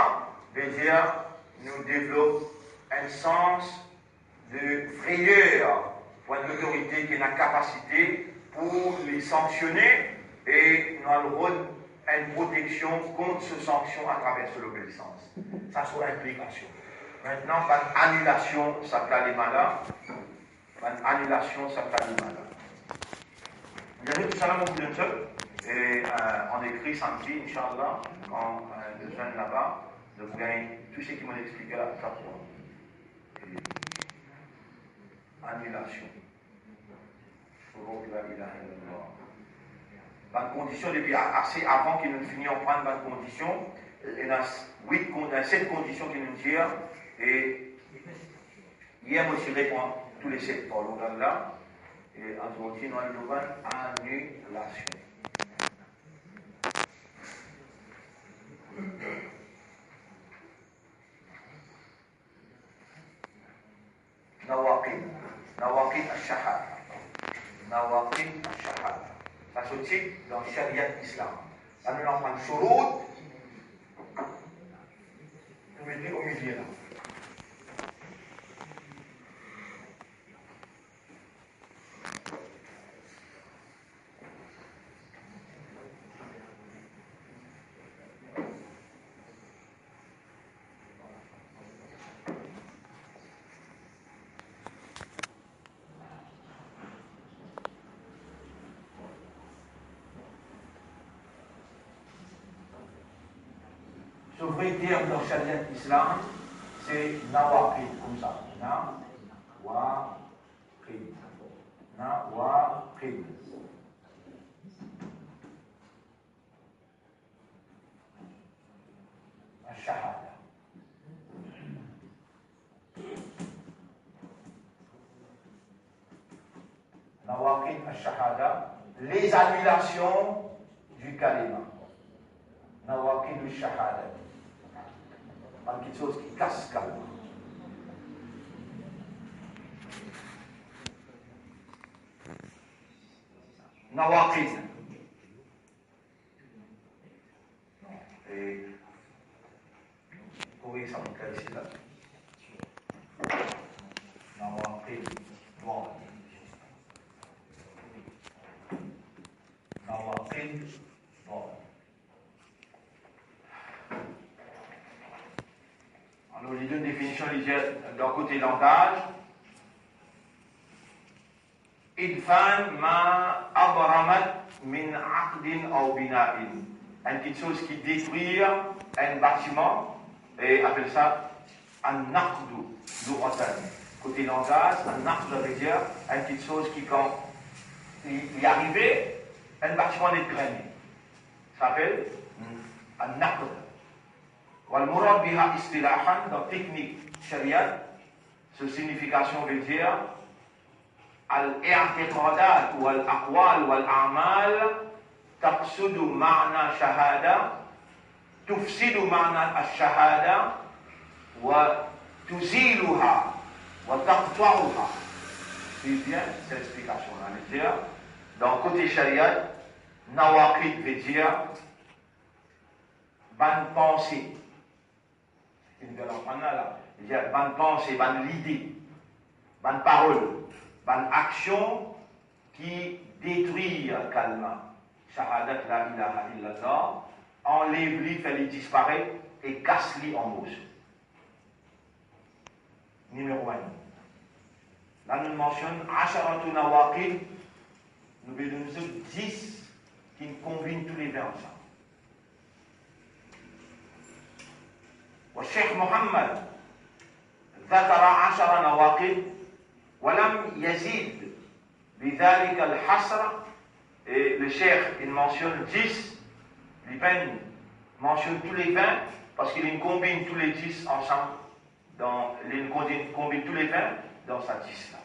Vedir nou devlop enn sans de frayer pou enn lotorite ki ena kapasite pou li sanksione e nou al rod enn proteksion kont so sanksion atraver so lobeyisans. Sa so inplikasion. Aster, bann anilasion sa kalima la, bann anilasion sa kalima la. Li ariv tousala, mo pou donn zot, e, euh, an ekri samdi, inshallah, kan, euh, nou zwenn laba, nou pou gagn tou seki mo explike la, sa pou anilasion. Shurut la ilaha illallah. Bann kondision, depi a-, ase avan ki nou fini aprann bann kondision, ena wit kon-, ena set kondision ki nou dir, e yer mo ti repran tou le set par lord la, e azordi nou al lor bann anilasion. Nawaqid, nawaqid ash-shahada. Nawaqid ash-shahada. Sa sorti dan shariat Islam. Kan nou aprann shurut, nou met li omilie la. So vre term dan shariat Islam, se nawaqid, koumsa. Nawaqid. Nawaqid. Ash-shahada. Nawaqid ash-shahada, les annulations du kalima. Nawaqid ash-shahada. Bann kiksoz ki kas kalima. Nawaqid. E, kouma sa mo ekrir isi la? Nawaqid, bon. Nawaqid, bon. Alor, li donn definision, li dir, dan kote langaz, idfan ma abramat min aqdin aw bina'in. Enn kiksoz ki detrir enn batiman, e apel sa an-naqdu, lughatan. Kote langaz, an-naqdu, sa ve dir enn kiksoz ki kan li, li arive, enn batiman net grene. Sa apel, hmm, an-naqd. Wal murad biha istilahan, dan teknik shariat, so signifikasion ve dir, al-i'tiqadat wal aqwal wal a'mal taqsudu ma'na shahada, tufsidu ma'na ash-shahada, wa tuziluha, wa taqta'uha. Swiv bien sa explikasion la, li dir, dan kote shariat, nawaqid ve dir bann panse. Ki nou pe aprann la, la. Li dir bann panse, bann lide, bann parol, bann aksion ki detrir kalima, shahadat la ilaha illallah, anlev li, fer li disparet e kas li an morso. Nimero enn. La nou mansionn asharatu nawaqid, nou pe donn zot dis ki konbinn tou le vin ansam. Wa Sheikh Muhammad zakara ashara nawaqid wa lam yazid li dhalika al-hasra, e le Sheikh, li mansionn dis, li pa mansionn tou le vin, parski li konbinn tou le dis ansam, dan, li konbinn, konbinn tou le vin dan sa dis la.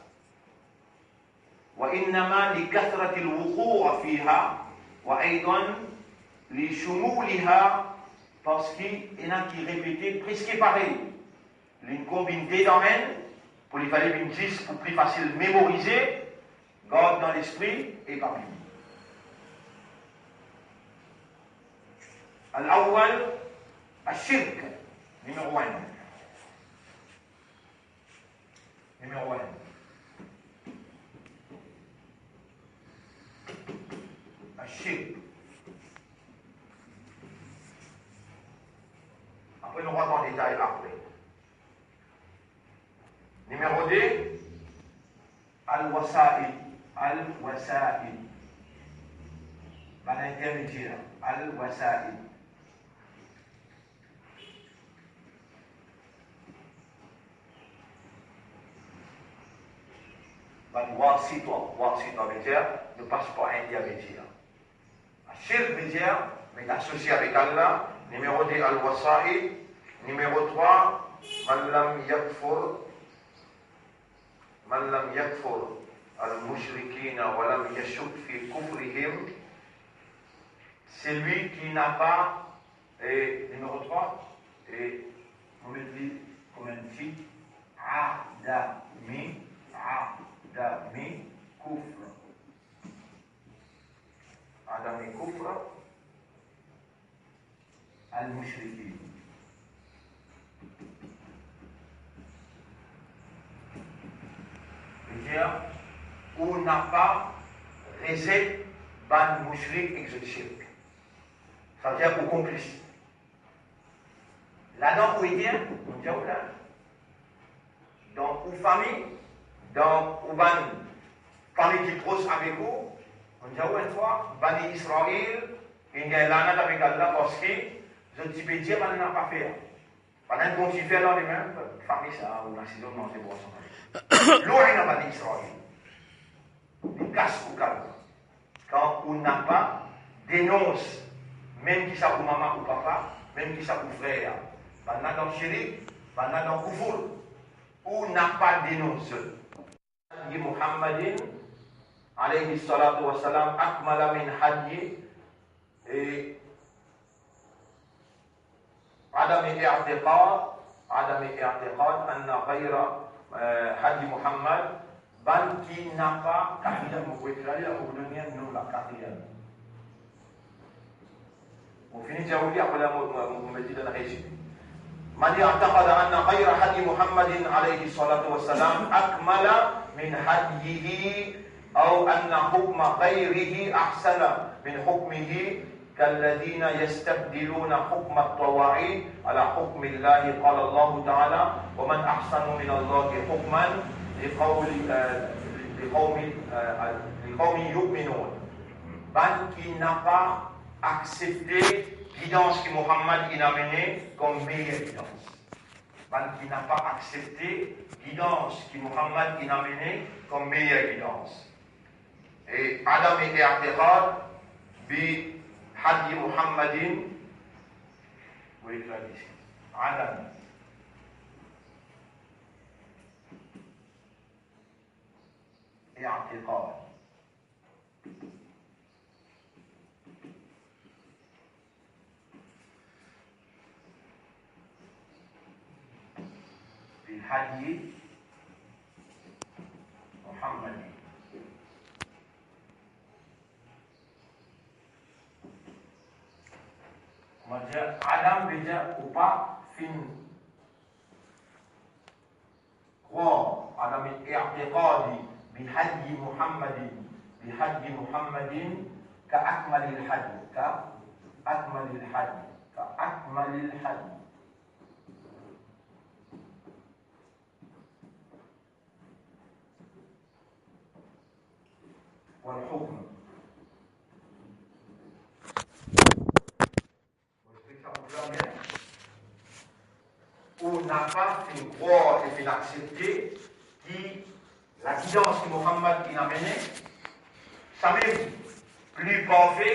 Wa innama li kathrati al-wuqu' fiha, wa aydan li shumuliha, parski ena ki repete preske parey. Li konbinn de dan enn, pou li fale vinn dis, pou pli fasil memorize, gard dan lespri e pa bliye. Al-awwal, ash-shirk, nimero enn. Nimero enn. Ash-shirk. Apre nou rant an detay apre. Nimero de, al-wasail. Al-wasail. Bann intermedier. Al-wasail. Bann wasita, wasita vedir nou pas par intermedier. Shirk vedir met asosie avek Allah. Nimero de, al-wasail. Nimero trwa, man lam yakfur, man lam yakfur al-mushrikina wa lam yashuk fi kufrihim, celui qui n'a pas, e nimero trwa, e mo met li kouma enn tit, adami, adami kufr. Adami kufr al-mushrikin. Vedir, ou napa rezet bann moushrik ek zot shirk. Savedir ou konplis. Ladan ou ete, ou dir ou la. Dan ou fami, dan ou bann fami ki pros avek ou, ou dir ou enn fwa, Bani Israil, inn gagn lanat avek Allah parski zot ti pe dir bann napa fer. Bann inn kontign fer lor limem, fami sa, ou asize, ou manze, bwar. Lu'ina Bani Israil. Li kas ou kalb. Kan ou napa denons, mem ki sa ou mama ou papa, mem ki sa ou frer, bann la dan shirik, bann la dan koufour, ou napa denons zot. Hadyi Muhammadin, alayhi salatu wassalam, akmala min hadyi, e, عدم اعتقاد، عدم اعتقاد أن غير، eh, هدي محمد, bann ki napa kariyan, mo pou ekrir li la, mo pou donn li enn nom la, kariyan. Mo fini dir ou li, apre la, mo, mo, mo, mo met li dan rezime. من اعتقد أن غير هدي محمد عليه الصلاة والسلام أكمل من هديه أو أن حكم غيره أحسن من حكمه كالذين يستبدلون حكم الطواغيت على حكم الله. قال الله تعالى: ومن أحسن من الله حكما لقول، eh, لقوم، eh, لقوم يوقنون. Bann ki napa aksepte gidans ki Muhammad inn amene kom meyer gidans. Bann ki napa aksepte gidans ki Muhammad inn amene kom meyer gidans. E عدم اعتقاد بهدي محمد, mo ekrir li isi. عدم اعتقاد بهدي محمد. Kouma dir, عدم vedir ou pa finn krwar, عدم اعتقاد بهدي محمد، بهدي محمد, كأكمل الهدي، كأكمل الهدي، كأكمل الهدي. والحكم. Mo explik sa pou zot bien. Ou napa finn krwar e finn aksepte ki lagidans ki Mohammad inn amene, samem pli parfe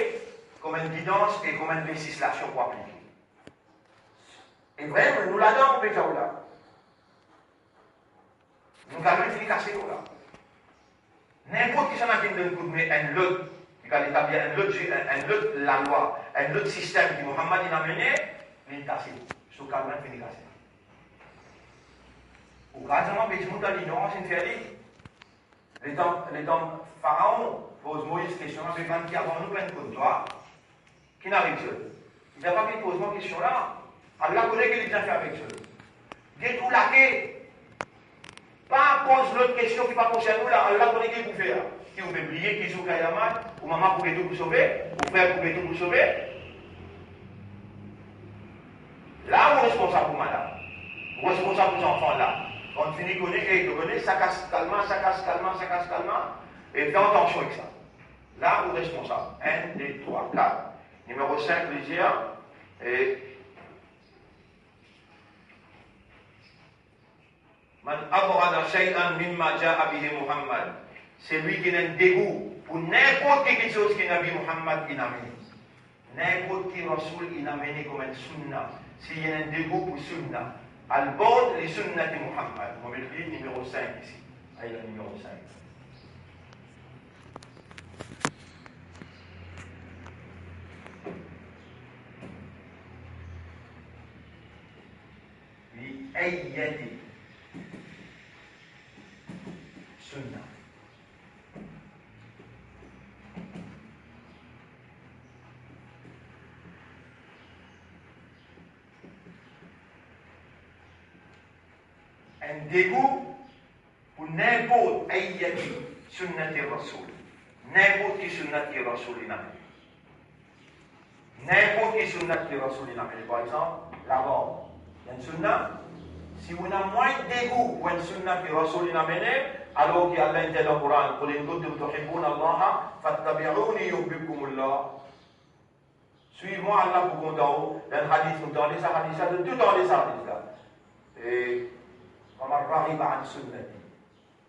kouma enn gidans e kouma enn lezislasion pou aplike. E vremem, nou ladan, mo pe dir ou la. Nou kapav fini kase nou la. Ninport kisannla ki donn koudme enn lot, ki kapav etablir enn lot, enn, enn lot lalwa, enn lot sistem ki Mohammad inn amene, li kase. So kapav fini kase. Ou kapav dir mwa, be dimoun dan linorans inn fer li. Letan, letan Faraon poz Moiz kestion la, be bann ki avan nou pa'nn konn twa. Ki'nn ariv zot? Li pa pe poz mwa kestion la. Allah kone ki li bizin fer avek zot. Get ou lake. Pa poz lot kestion ki pa konsern ou la. Allah kone ki pou fer. Ki ou pe bliye ki zour Kiyamat, ou mama pou get ou pou sove, ou frer pou get ou pou sove. La ou responsab pou madam. Ou responsab pou zanfan la. Kan fini kone, e, to kone, sa kas kalma, sa kas kalma, sa kas kalma. E fer atansion ek sa. La ou responsab. Enn, de, trwa, kat. Nimero sink, li dir, e, من أبغض شيئا مما جاء به محمد. Selwi ki ena enn degou pou ninport ki kiksoz ki Nabi Muhammad inn amene. Ninport ki Rasoul inn amene kouma enn sunna, si ena enn degou pou sunna, البغض لسنة محمد. Mo met li nimero sink isi. Ayo, nimero sink. Li ayati sunna. Enn degou pou ninport ayati sunnati Rasoul. Ninport ki sunnati Rasoul inn amene. Ninport ki sunnati Rasoul inn amene. Par exanp, labarb. Enn sunna. Si ou ena mwin degou pou enn sunnati Rasoul inn amene, alor ki Allah inn dir dan Koran, "قل إن كنتم تحبون الله فاتبعوني يحببكم الله." Swiv mwa, Allah pou kontan ou. Dan hadis, nou tande sa hadis la, nou tou tande sa hadis la. E, "ومن رغب عن سنتي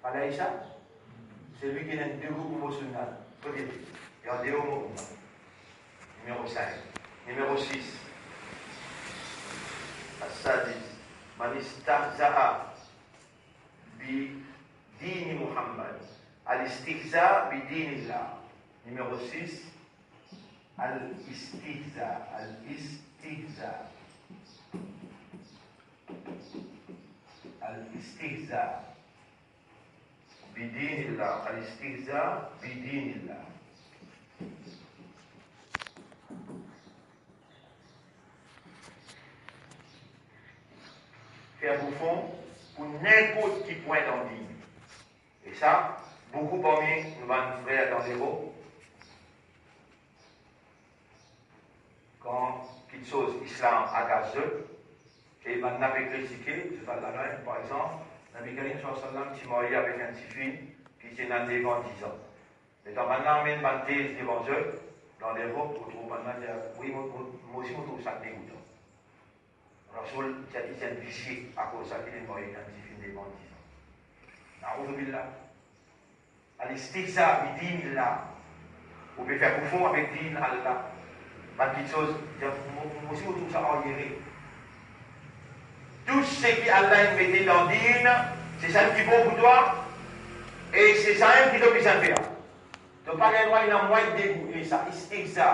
فليس", selwi ki ena enn degou pou mo sunna, kote li? Li andeor mo umma. Nimero sink. Nimero sis. السادس. من استهزأ بدين محمد. الاستهزاء بدين الله. Nimero sis. الاستهزاء، الاستهزاء، الاستهزاء بدين الله، الاستهزاء بدين الله. Fer boufon pou ninport ki pwin dan din. E sa, boukou parmi nou bann frer dan Lerop, kan kiksoz Islam agas zot, e bann la pe kritike, zot al ladan, par exanp, Nabi Karim sallallahu alayhi wa sallam ti marye avek enn tifi ki ti ena nev an, diz an. Letan bann la amenn bann tez devan zot, dan Lerop, ou trouv bann la dir, "Wi, mo, mo, mo osi mo trouv sa degoutan." Rasoul ti, ti enn visie, akoz sa ki li marye enn tifi nev an, diz an. Naouzubillah. Al-istihza bi dinillah. Ou pe fer boufon avek din Allah. Bann kiksoz, dir, mo, mo osi mo trouv sa aryere. Tou seki Allah inn mete dan din, se sa ki bon pou twa, e se sa ki to bizin fer. To pa gagn drwa ena mwin degou, e sa istihza.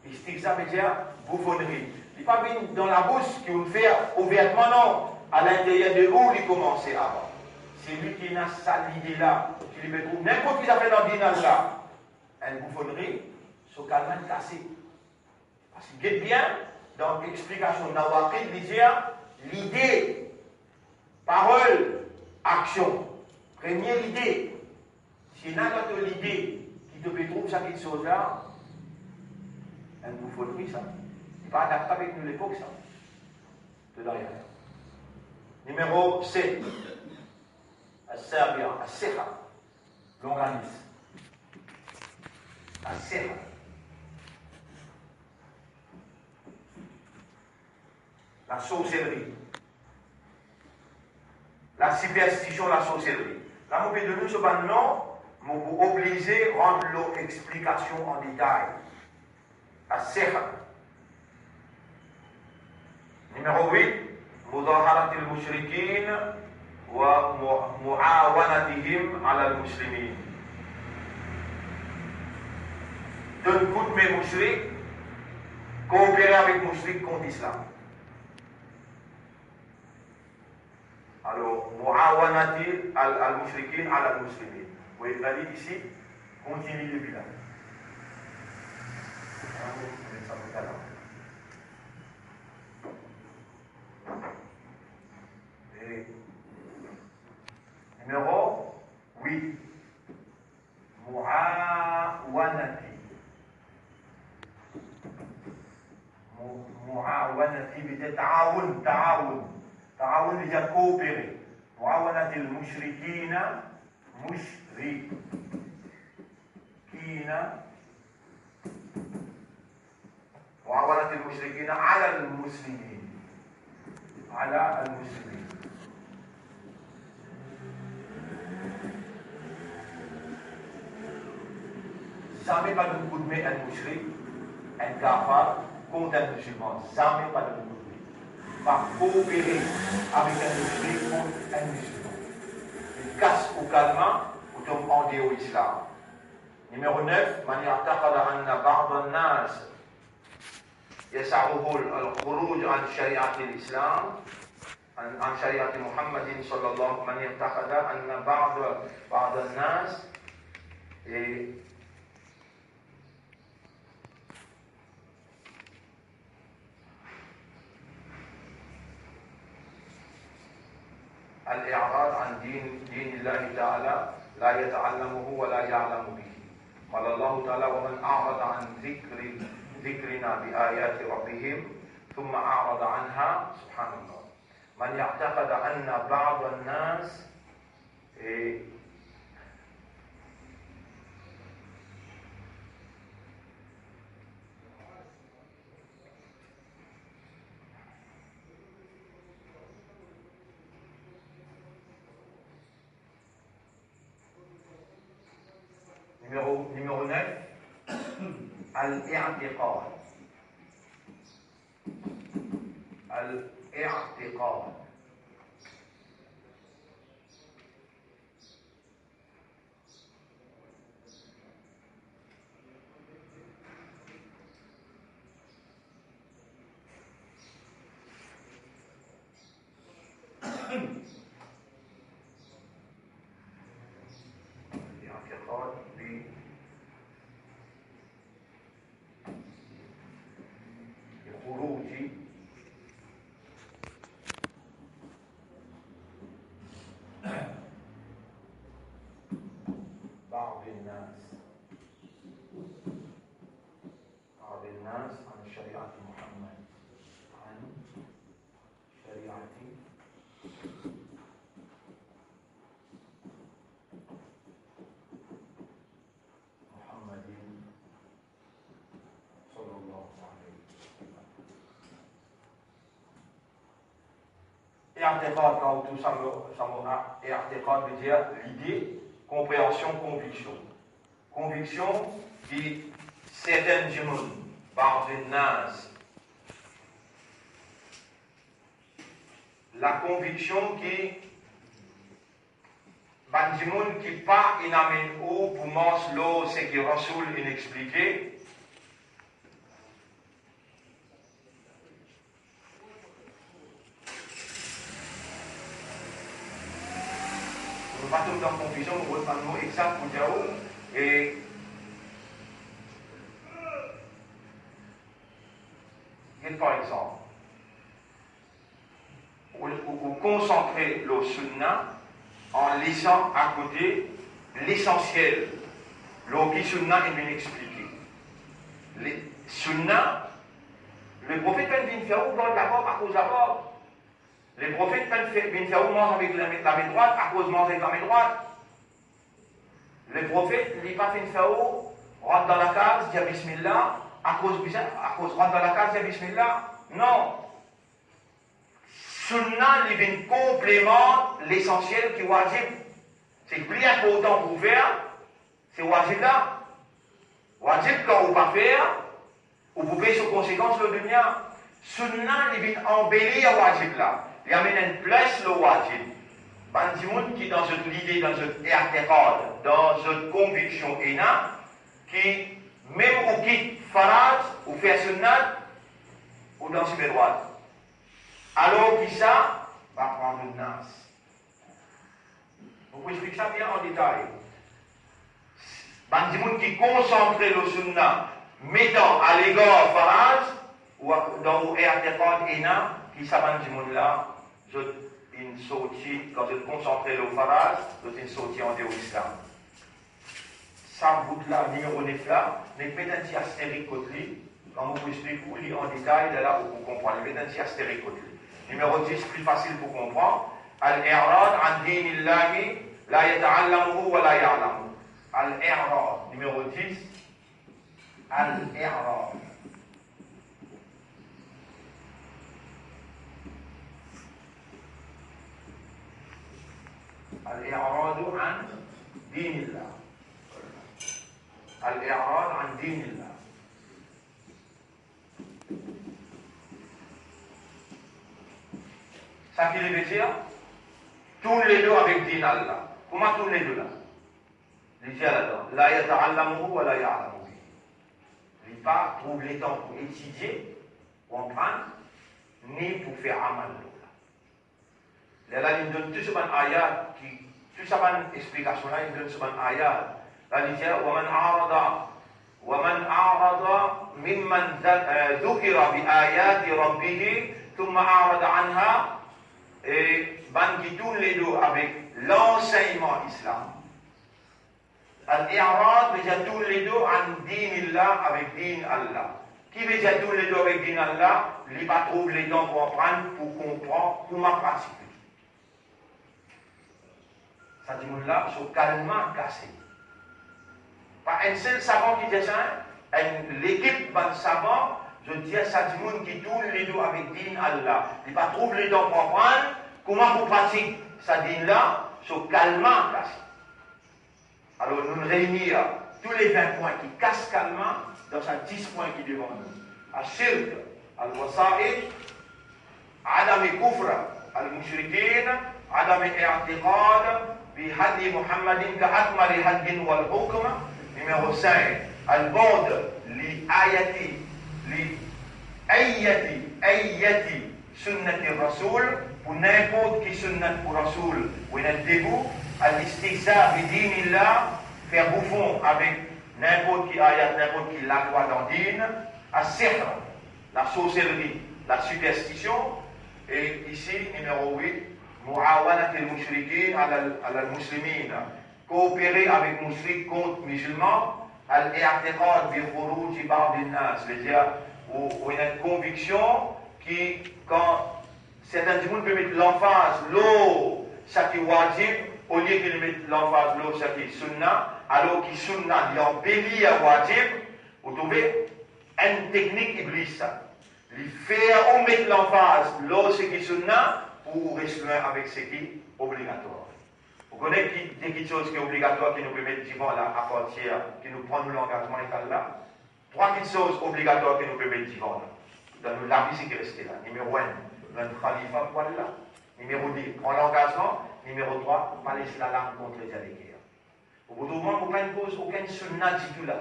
Istihza vedir boufonnri. Li pa vinn dan labous ki ou fer ouvertman, non. Alinteryer de ou li koumanse avan. Selwi ki ena sa lide la, ki li pe trouv ninport ki zafer dan din Allah, enn boufonnri, so kalma inn kase. Parski get bien, dan explikasion Nawaqid, li dir, lide, parol, aksion. Premie lide. Si ena dan to lide ki to pe trouv sa kiksoz la, Enn mo fotri sa. Li pa adapte avek nou lepok sa. Tout aria. Nimero set. As-sabi'a, as-siha. Longanis. As-siha. Lasorselri. Lasiperstision, lasorselri. La mo pe donn ou so bann non, mo pou oblize rant lor explikasion an detay. As-sihr. Nimero wit, mudaharatil mushrikin wa mu-, muawanatihim alal muslimin. Donn koudme mushrik, koopere avek mushrik kont Islam. Alor, muawanati al, al mushrikin alal muslimin. Mo ena li isi, kontinie depi la. E nimero wit. Muawanati. Mu-, muawanati, vedir taawun, taawun. Taawun vedir koopere. Muawanatil mushrikina, mushrikina. Muawanatil mushrikina alal muslimin. Alal muslimin. Zame pa donn koudme enn mushrik, enn kafar, kont enn mizilman. Zame pa donn koudme. Pa koopere avek enn mushrik kont enn mizilman. Li kas ou kalma, ou tom andeor Islam. Nimero nef, man i'taqada anna ba'dan nas yas'uhu al-khuruj an shari'atil Islam, an, an shari'ati Muhammadin sallallahu, man i'taqada anna ba'da, ba'dan nas, e, al-i'rad an din, dinillahi ta'ala, la yata'allamuhu wa la ya'malu bihi. Qala Allahu ta'ala, "Wa man a'rada an dhikri, dhikrina bi ayati rabbihim, thumma a'rada anha." Subhanallah. Man i'taqada anna ba'dan nas, e, Nimero, nimero nef, al-i'tiqad. Al-i'tiqad. الاعتقاد ب خروج بعض الناس، بعض الناس عن شريعة محمد، عن شريعة محمد صلى الله عليه وسلم. I'tiqad, kan ou trouv sa mo, sa mo, a, i'tiqad vedir lide, konpreansion, konviksion. Konviksion ki sertin dimoun, بعض الناس, lakonviksion ki bann dimoun ki pa inn amenn ou pou mars lor seki Rasoul inn explike. Pou nou pa tom dan konfizion, nou rod bann mo exakt pou dir ou, e, get par exanp, ou, ou, ou konsantre lor sunna an lesan akote lesansiel, lor ki sunna inn vinn explike. Le, Sunna, Leprofet pa'nn vinn fer ou gard labarb akoz labarb. Leprofet pa'nn fer, vinn fer ou manz avek lame, lame drwat akoz manz avek lame drwat. Leprofet, li pa finn fer ou rant dan lakaz, dir bismillah, akoz bizin, akoz rant dan lakaz, dir bismillah. Non. Sunna, li vinn konplemant lesansiel ki wajib. Seki pli inportan pou ou fer, se wajib la. Wajib, kan ou pa fer, ou pou pey so konsekans lor dunia. Sunna, li vinn anbelir wajib la. Li amenn enn plis lor wajib. Bann dimoun ki dan zot lide, dan zot i'tiqad, dan zot konviksion ena, ki mem ou kit faraz, ou fer sunnat, ou dan simem drwat. Alor ki sa, va pran nou nas. Mo pou explik sa bien an detay. Bann dimoun ki konsantre lor sunna, metan alegar faraz, ou dan ou i'tiqad ena, ki sa bann dimoun la, zot inn sorti, kan zot konsantre lor faraz, zot inn sorti andeor Islam. Sa bout la, nimero nef la, nek met enn ti asterik kot li, kan mo pou explik ou li an detay, lerla ou pou konpran. Li met enn ti asterik kot li. Nimero dis, pli fasil pou konpran. Al-i'rad an dinillahi, la yata'allamuhu wa la ya'lamu. Al-i'rad, nimero dis. Al-i'rad. Al-i'radu an dinillah. Al-i'rad an dinillah. Sa ki li ve dir? Tourn ledo avek din Allah. Kouma tourn ledo la? Li dir ladan, la yata'allamuhu wa la ya'lamu bihi. Li pa trouv letan pou etidie, pou aprann, ni pou fer amal lor la. Lerla li donn tou so bann ayat, ki, tou sa bann explikasion la, li donn so bann ayat. La li dir, wa man a'rada, wa man a'rada mimman za-, eh, zukira bi ayati rabbihi, thumma a'rada anha, e bann ki tourn ledo avek lansegnman Islam. Al-i'rad ve dir tourn ledo an dinillah, avek din Allah. Ki ve dir tourn ledo avek din Allah? Li pa trouv letan pou aprann, pou konpran, kouma pratik li. Sa dimoun la, so kalma kase. Pa enn sel savan ki dir sa, enn lekip bann savan, zot dir sa dimoun ki tourn ledo avek din Allah, li pa trouv letan pou aprann, kouma pou pratik sa din la, so kalma kase. Alor, nou reini tou le vin pwin ki kas kalma dan sa dis pwin ki devan nou. Ash-shirk, al-wasa'it, adam kufr al-mushrikin, adam i'tiqad bi hadyi Muhammadin ka akmali hadyin wal hukm. Nimero sink, al-bu'd li ayati, li ayati, ayati sunnati Rasoul, pou ninport ki sunnat pou Rasoul, ou ena debou, al-istihza bi dinillah, fer boufon avek ninport ki ayat, ninport ki lalwa dan din, as-sihr, lasorselri, lasuperstision, e isi, nimero wit, muawanatil mushrikin alal, alal muslimin, koopere avek moushrik kont mizilman, al-i'tiqad bi khuruji ba'din nas, vedir ou, ou ena enn konviksion ki kan sertin dimoun pe met lanfaz lor sa ki wajib, olie ki li met lanfaz lor sa ki sunna, alor ki sunna li anbelir wajib, ou trouve enn teknik Iblis sa. Li fer ou met lanfaz lor seki sunna pou ou res lwin avek seki obligatwar. Ou kone ki de kitsoz ki obligatwar ki nou pe met divan la, apartir ki nou pran nou langazman ek Allah? Trwa kitsoz obligatwar ki nou pe met divan la, dan nou lavi seki reste la. Nimero enn, nou enn khalifa pou Allah. Nimero de, pran langazman. Nimero trwa, pa les lalarm kontredir leker. Ou pou trouv mwa, mo pa'nn koz okenn sunna ditou la.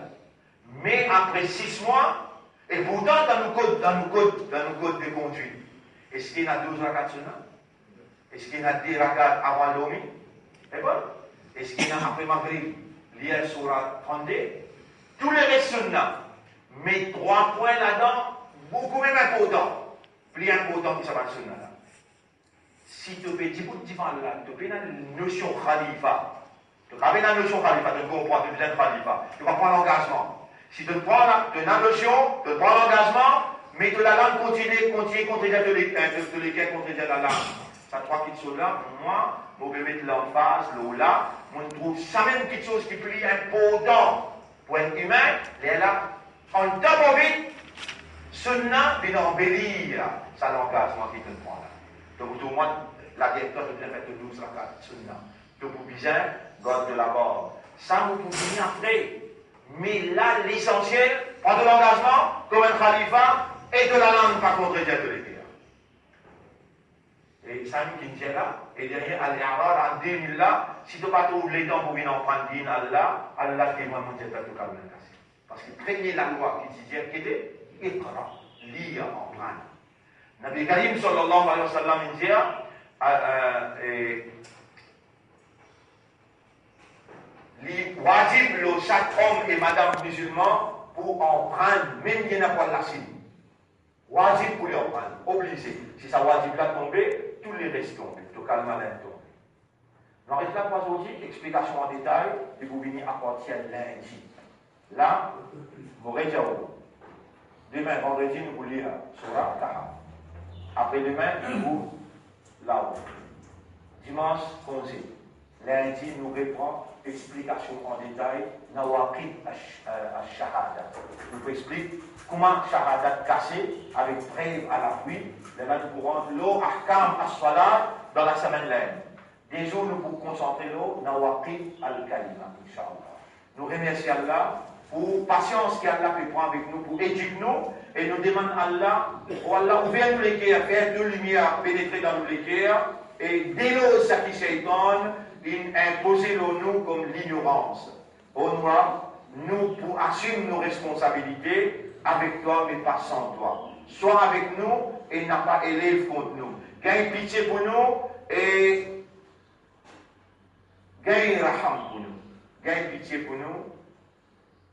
Me apre sis mwa, e pourtan dan nou kod, dan nou kod, dan nou kod de kondwit, eski ena douz rakat sunna? Eski ena de rakat avan al dormi? E bon, eski ena apre Magrib, lir soura trannde? Tou leres sunna, me trwa pwin ladan boukou mem inportan, pli inportan ki sa bann sunna la. Si to pe dibout divan Allah, to pena nosion khalifa. To pa ena nosion khalifa, to konpran, to bizin khalifa. To pa pran langazman. Si to pran la, to ena nosion, to pran langazman, me to lalang kontigne, kontigne kontredir to le-, eh, to, to leker kontredir lalang. Sa trwa kiksoz la, mwa, mo pe met lanfaz lor la, mo trouv samem kiksoz ki pli inportan pou enn imin, lerla, on top of it, sunna vinn anbelir sa langazman ki to pran la. Donk, to mwa, la, to bizin fer to douz rakat sunna. To pou bizin gard to labarb. Sa, mo pou vini apre. Me la, lesansiel, pran to langazman, kouma enn khalifa, e to lalang pa kontredir to leker. E sa nou ki dir la, e dernie al-i'rad an de mil la, si to pa trouv letan pou vinn aprann din Allah, Allah devan mo dir to kalm kase. Parski premie lalwa ki ti dir ki ete, iqra, lir, aprann. Nabi Karim sallallahu alayhi wa sallam, li dir, a, a, e, li wajib lor sak om e madam mizilman pou aprann, mem ki ena pwal lasin. Wajib pou li aprann, oblize. Si sa wajib la tonbe, tou leres tonbe, to kalm la tonbe. Nou aret la pou azordi, explikasion an detay, li pou vini apartir lindi. La, mo redir ou. Demin, vandredi, nou pou lir Sourate Kahf. Apre demin, nou pou laor. Dimans, konze. Lindi, nou repran explikasion an detay nawaqid ash-, ash-shahada. Nou pou explik kouma shahadat kase avek prev alapwi, lerla nou pou rant lor ahkam as-salat dan lasemenn la vini. De zour, nou pou konsantre lor nawaqid al-kalima, inshallah. Nou remersi Allah pou pasians ki Allah pe pran avek nou, pou edik nou, e nou demann Allah, o Allah, ouver nou leker, fer to limier penetre dan nou leker, e deloz seki Seytan inn inpoze lor nou kom lignorans. O Allah, nou pou asim nou responsabilite avek twa, me pa san twa. Swa avek nou e napa elev kont nou. Gagn pitie pou nou e gagn raham pou nou. Gagn pitie pou nou.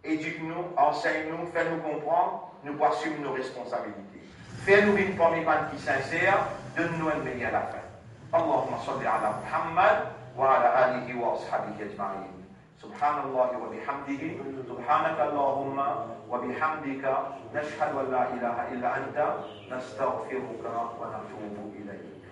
Edik nou, ansegn nou, fer nou konpran, nou pou asim nou responsabilite. Fer nou vinn parmi bann ki sinser, donn nou enn meyer lafin. Allahumma salli ala Muhammad wa ala alihi wa ashabihi ajma'in. Subhanallahi wa bihamdihi, subhanaka Allahumma wa bihamdika, nashhadu an la ilaha illa anta, nastaghfiruka wa natubu ilayk.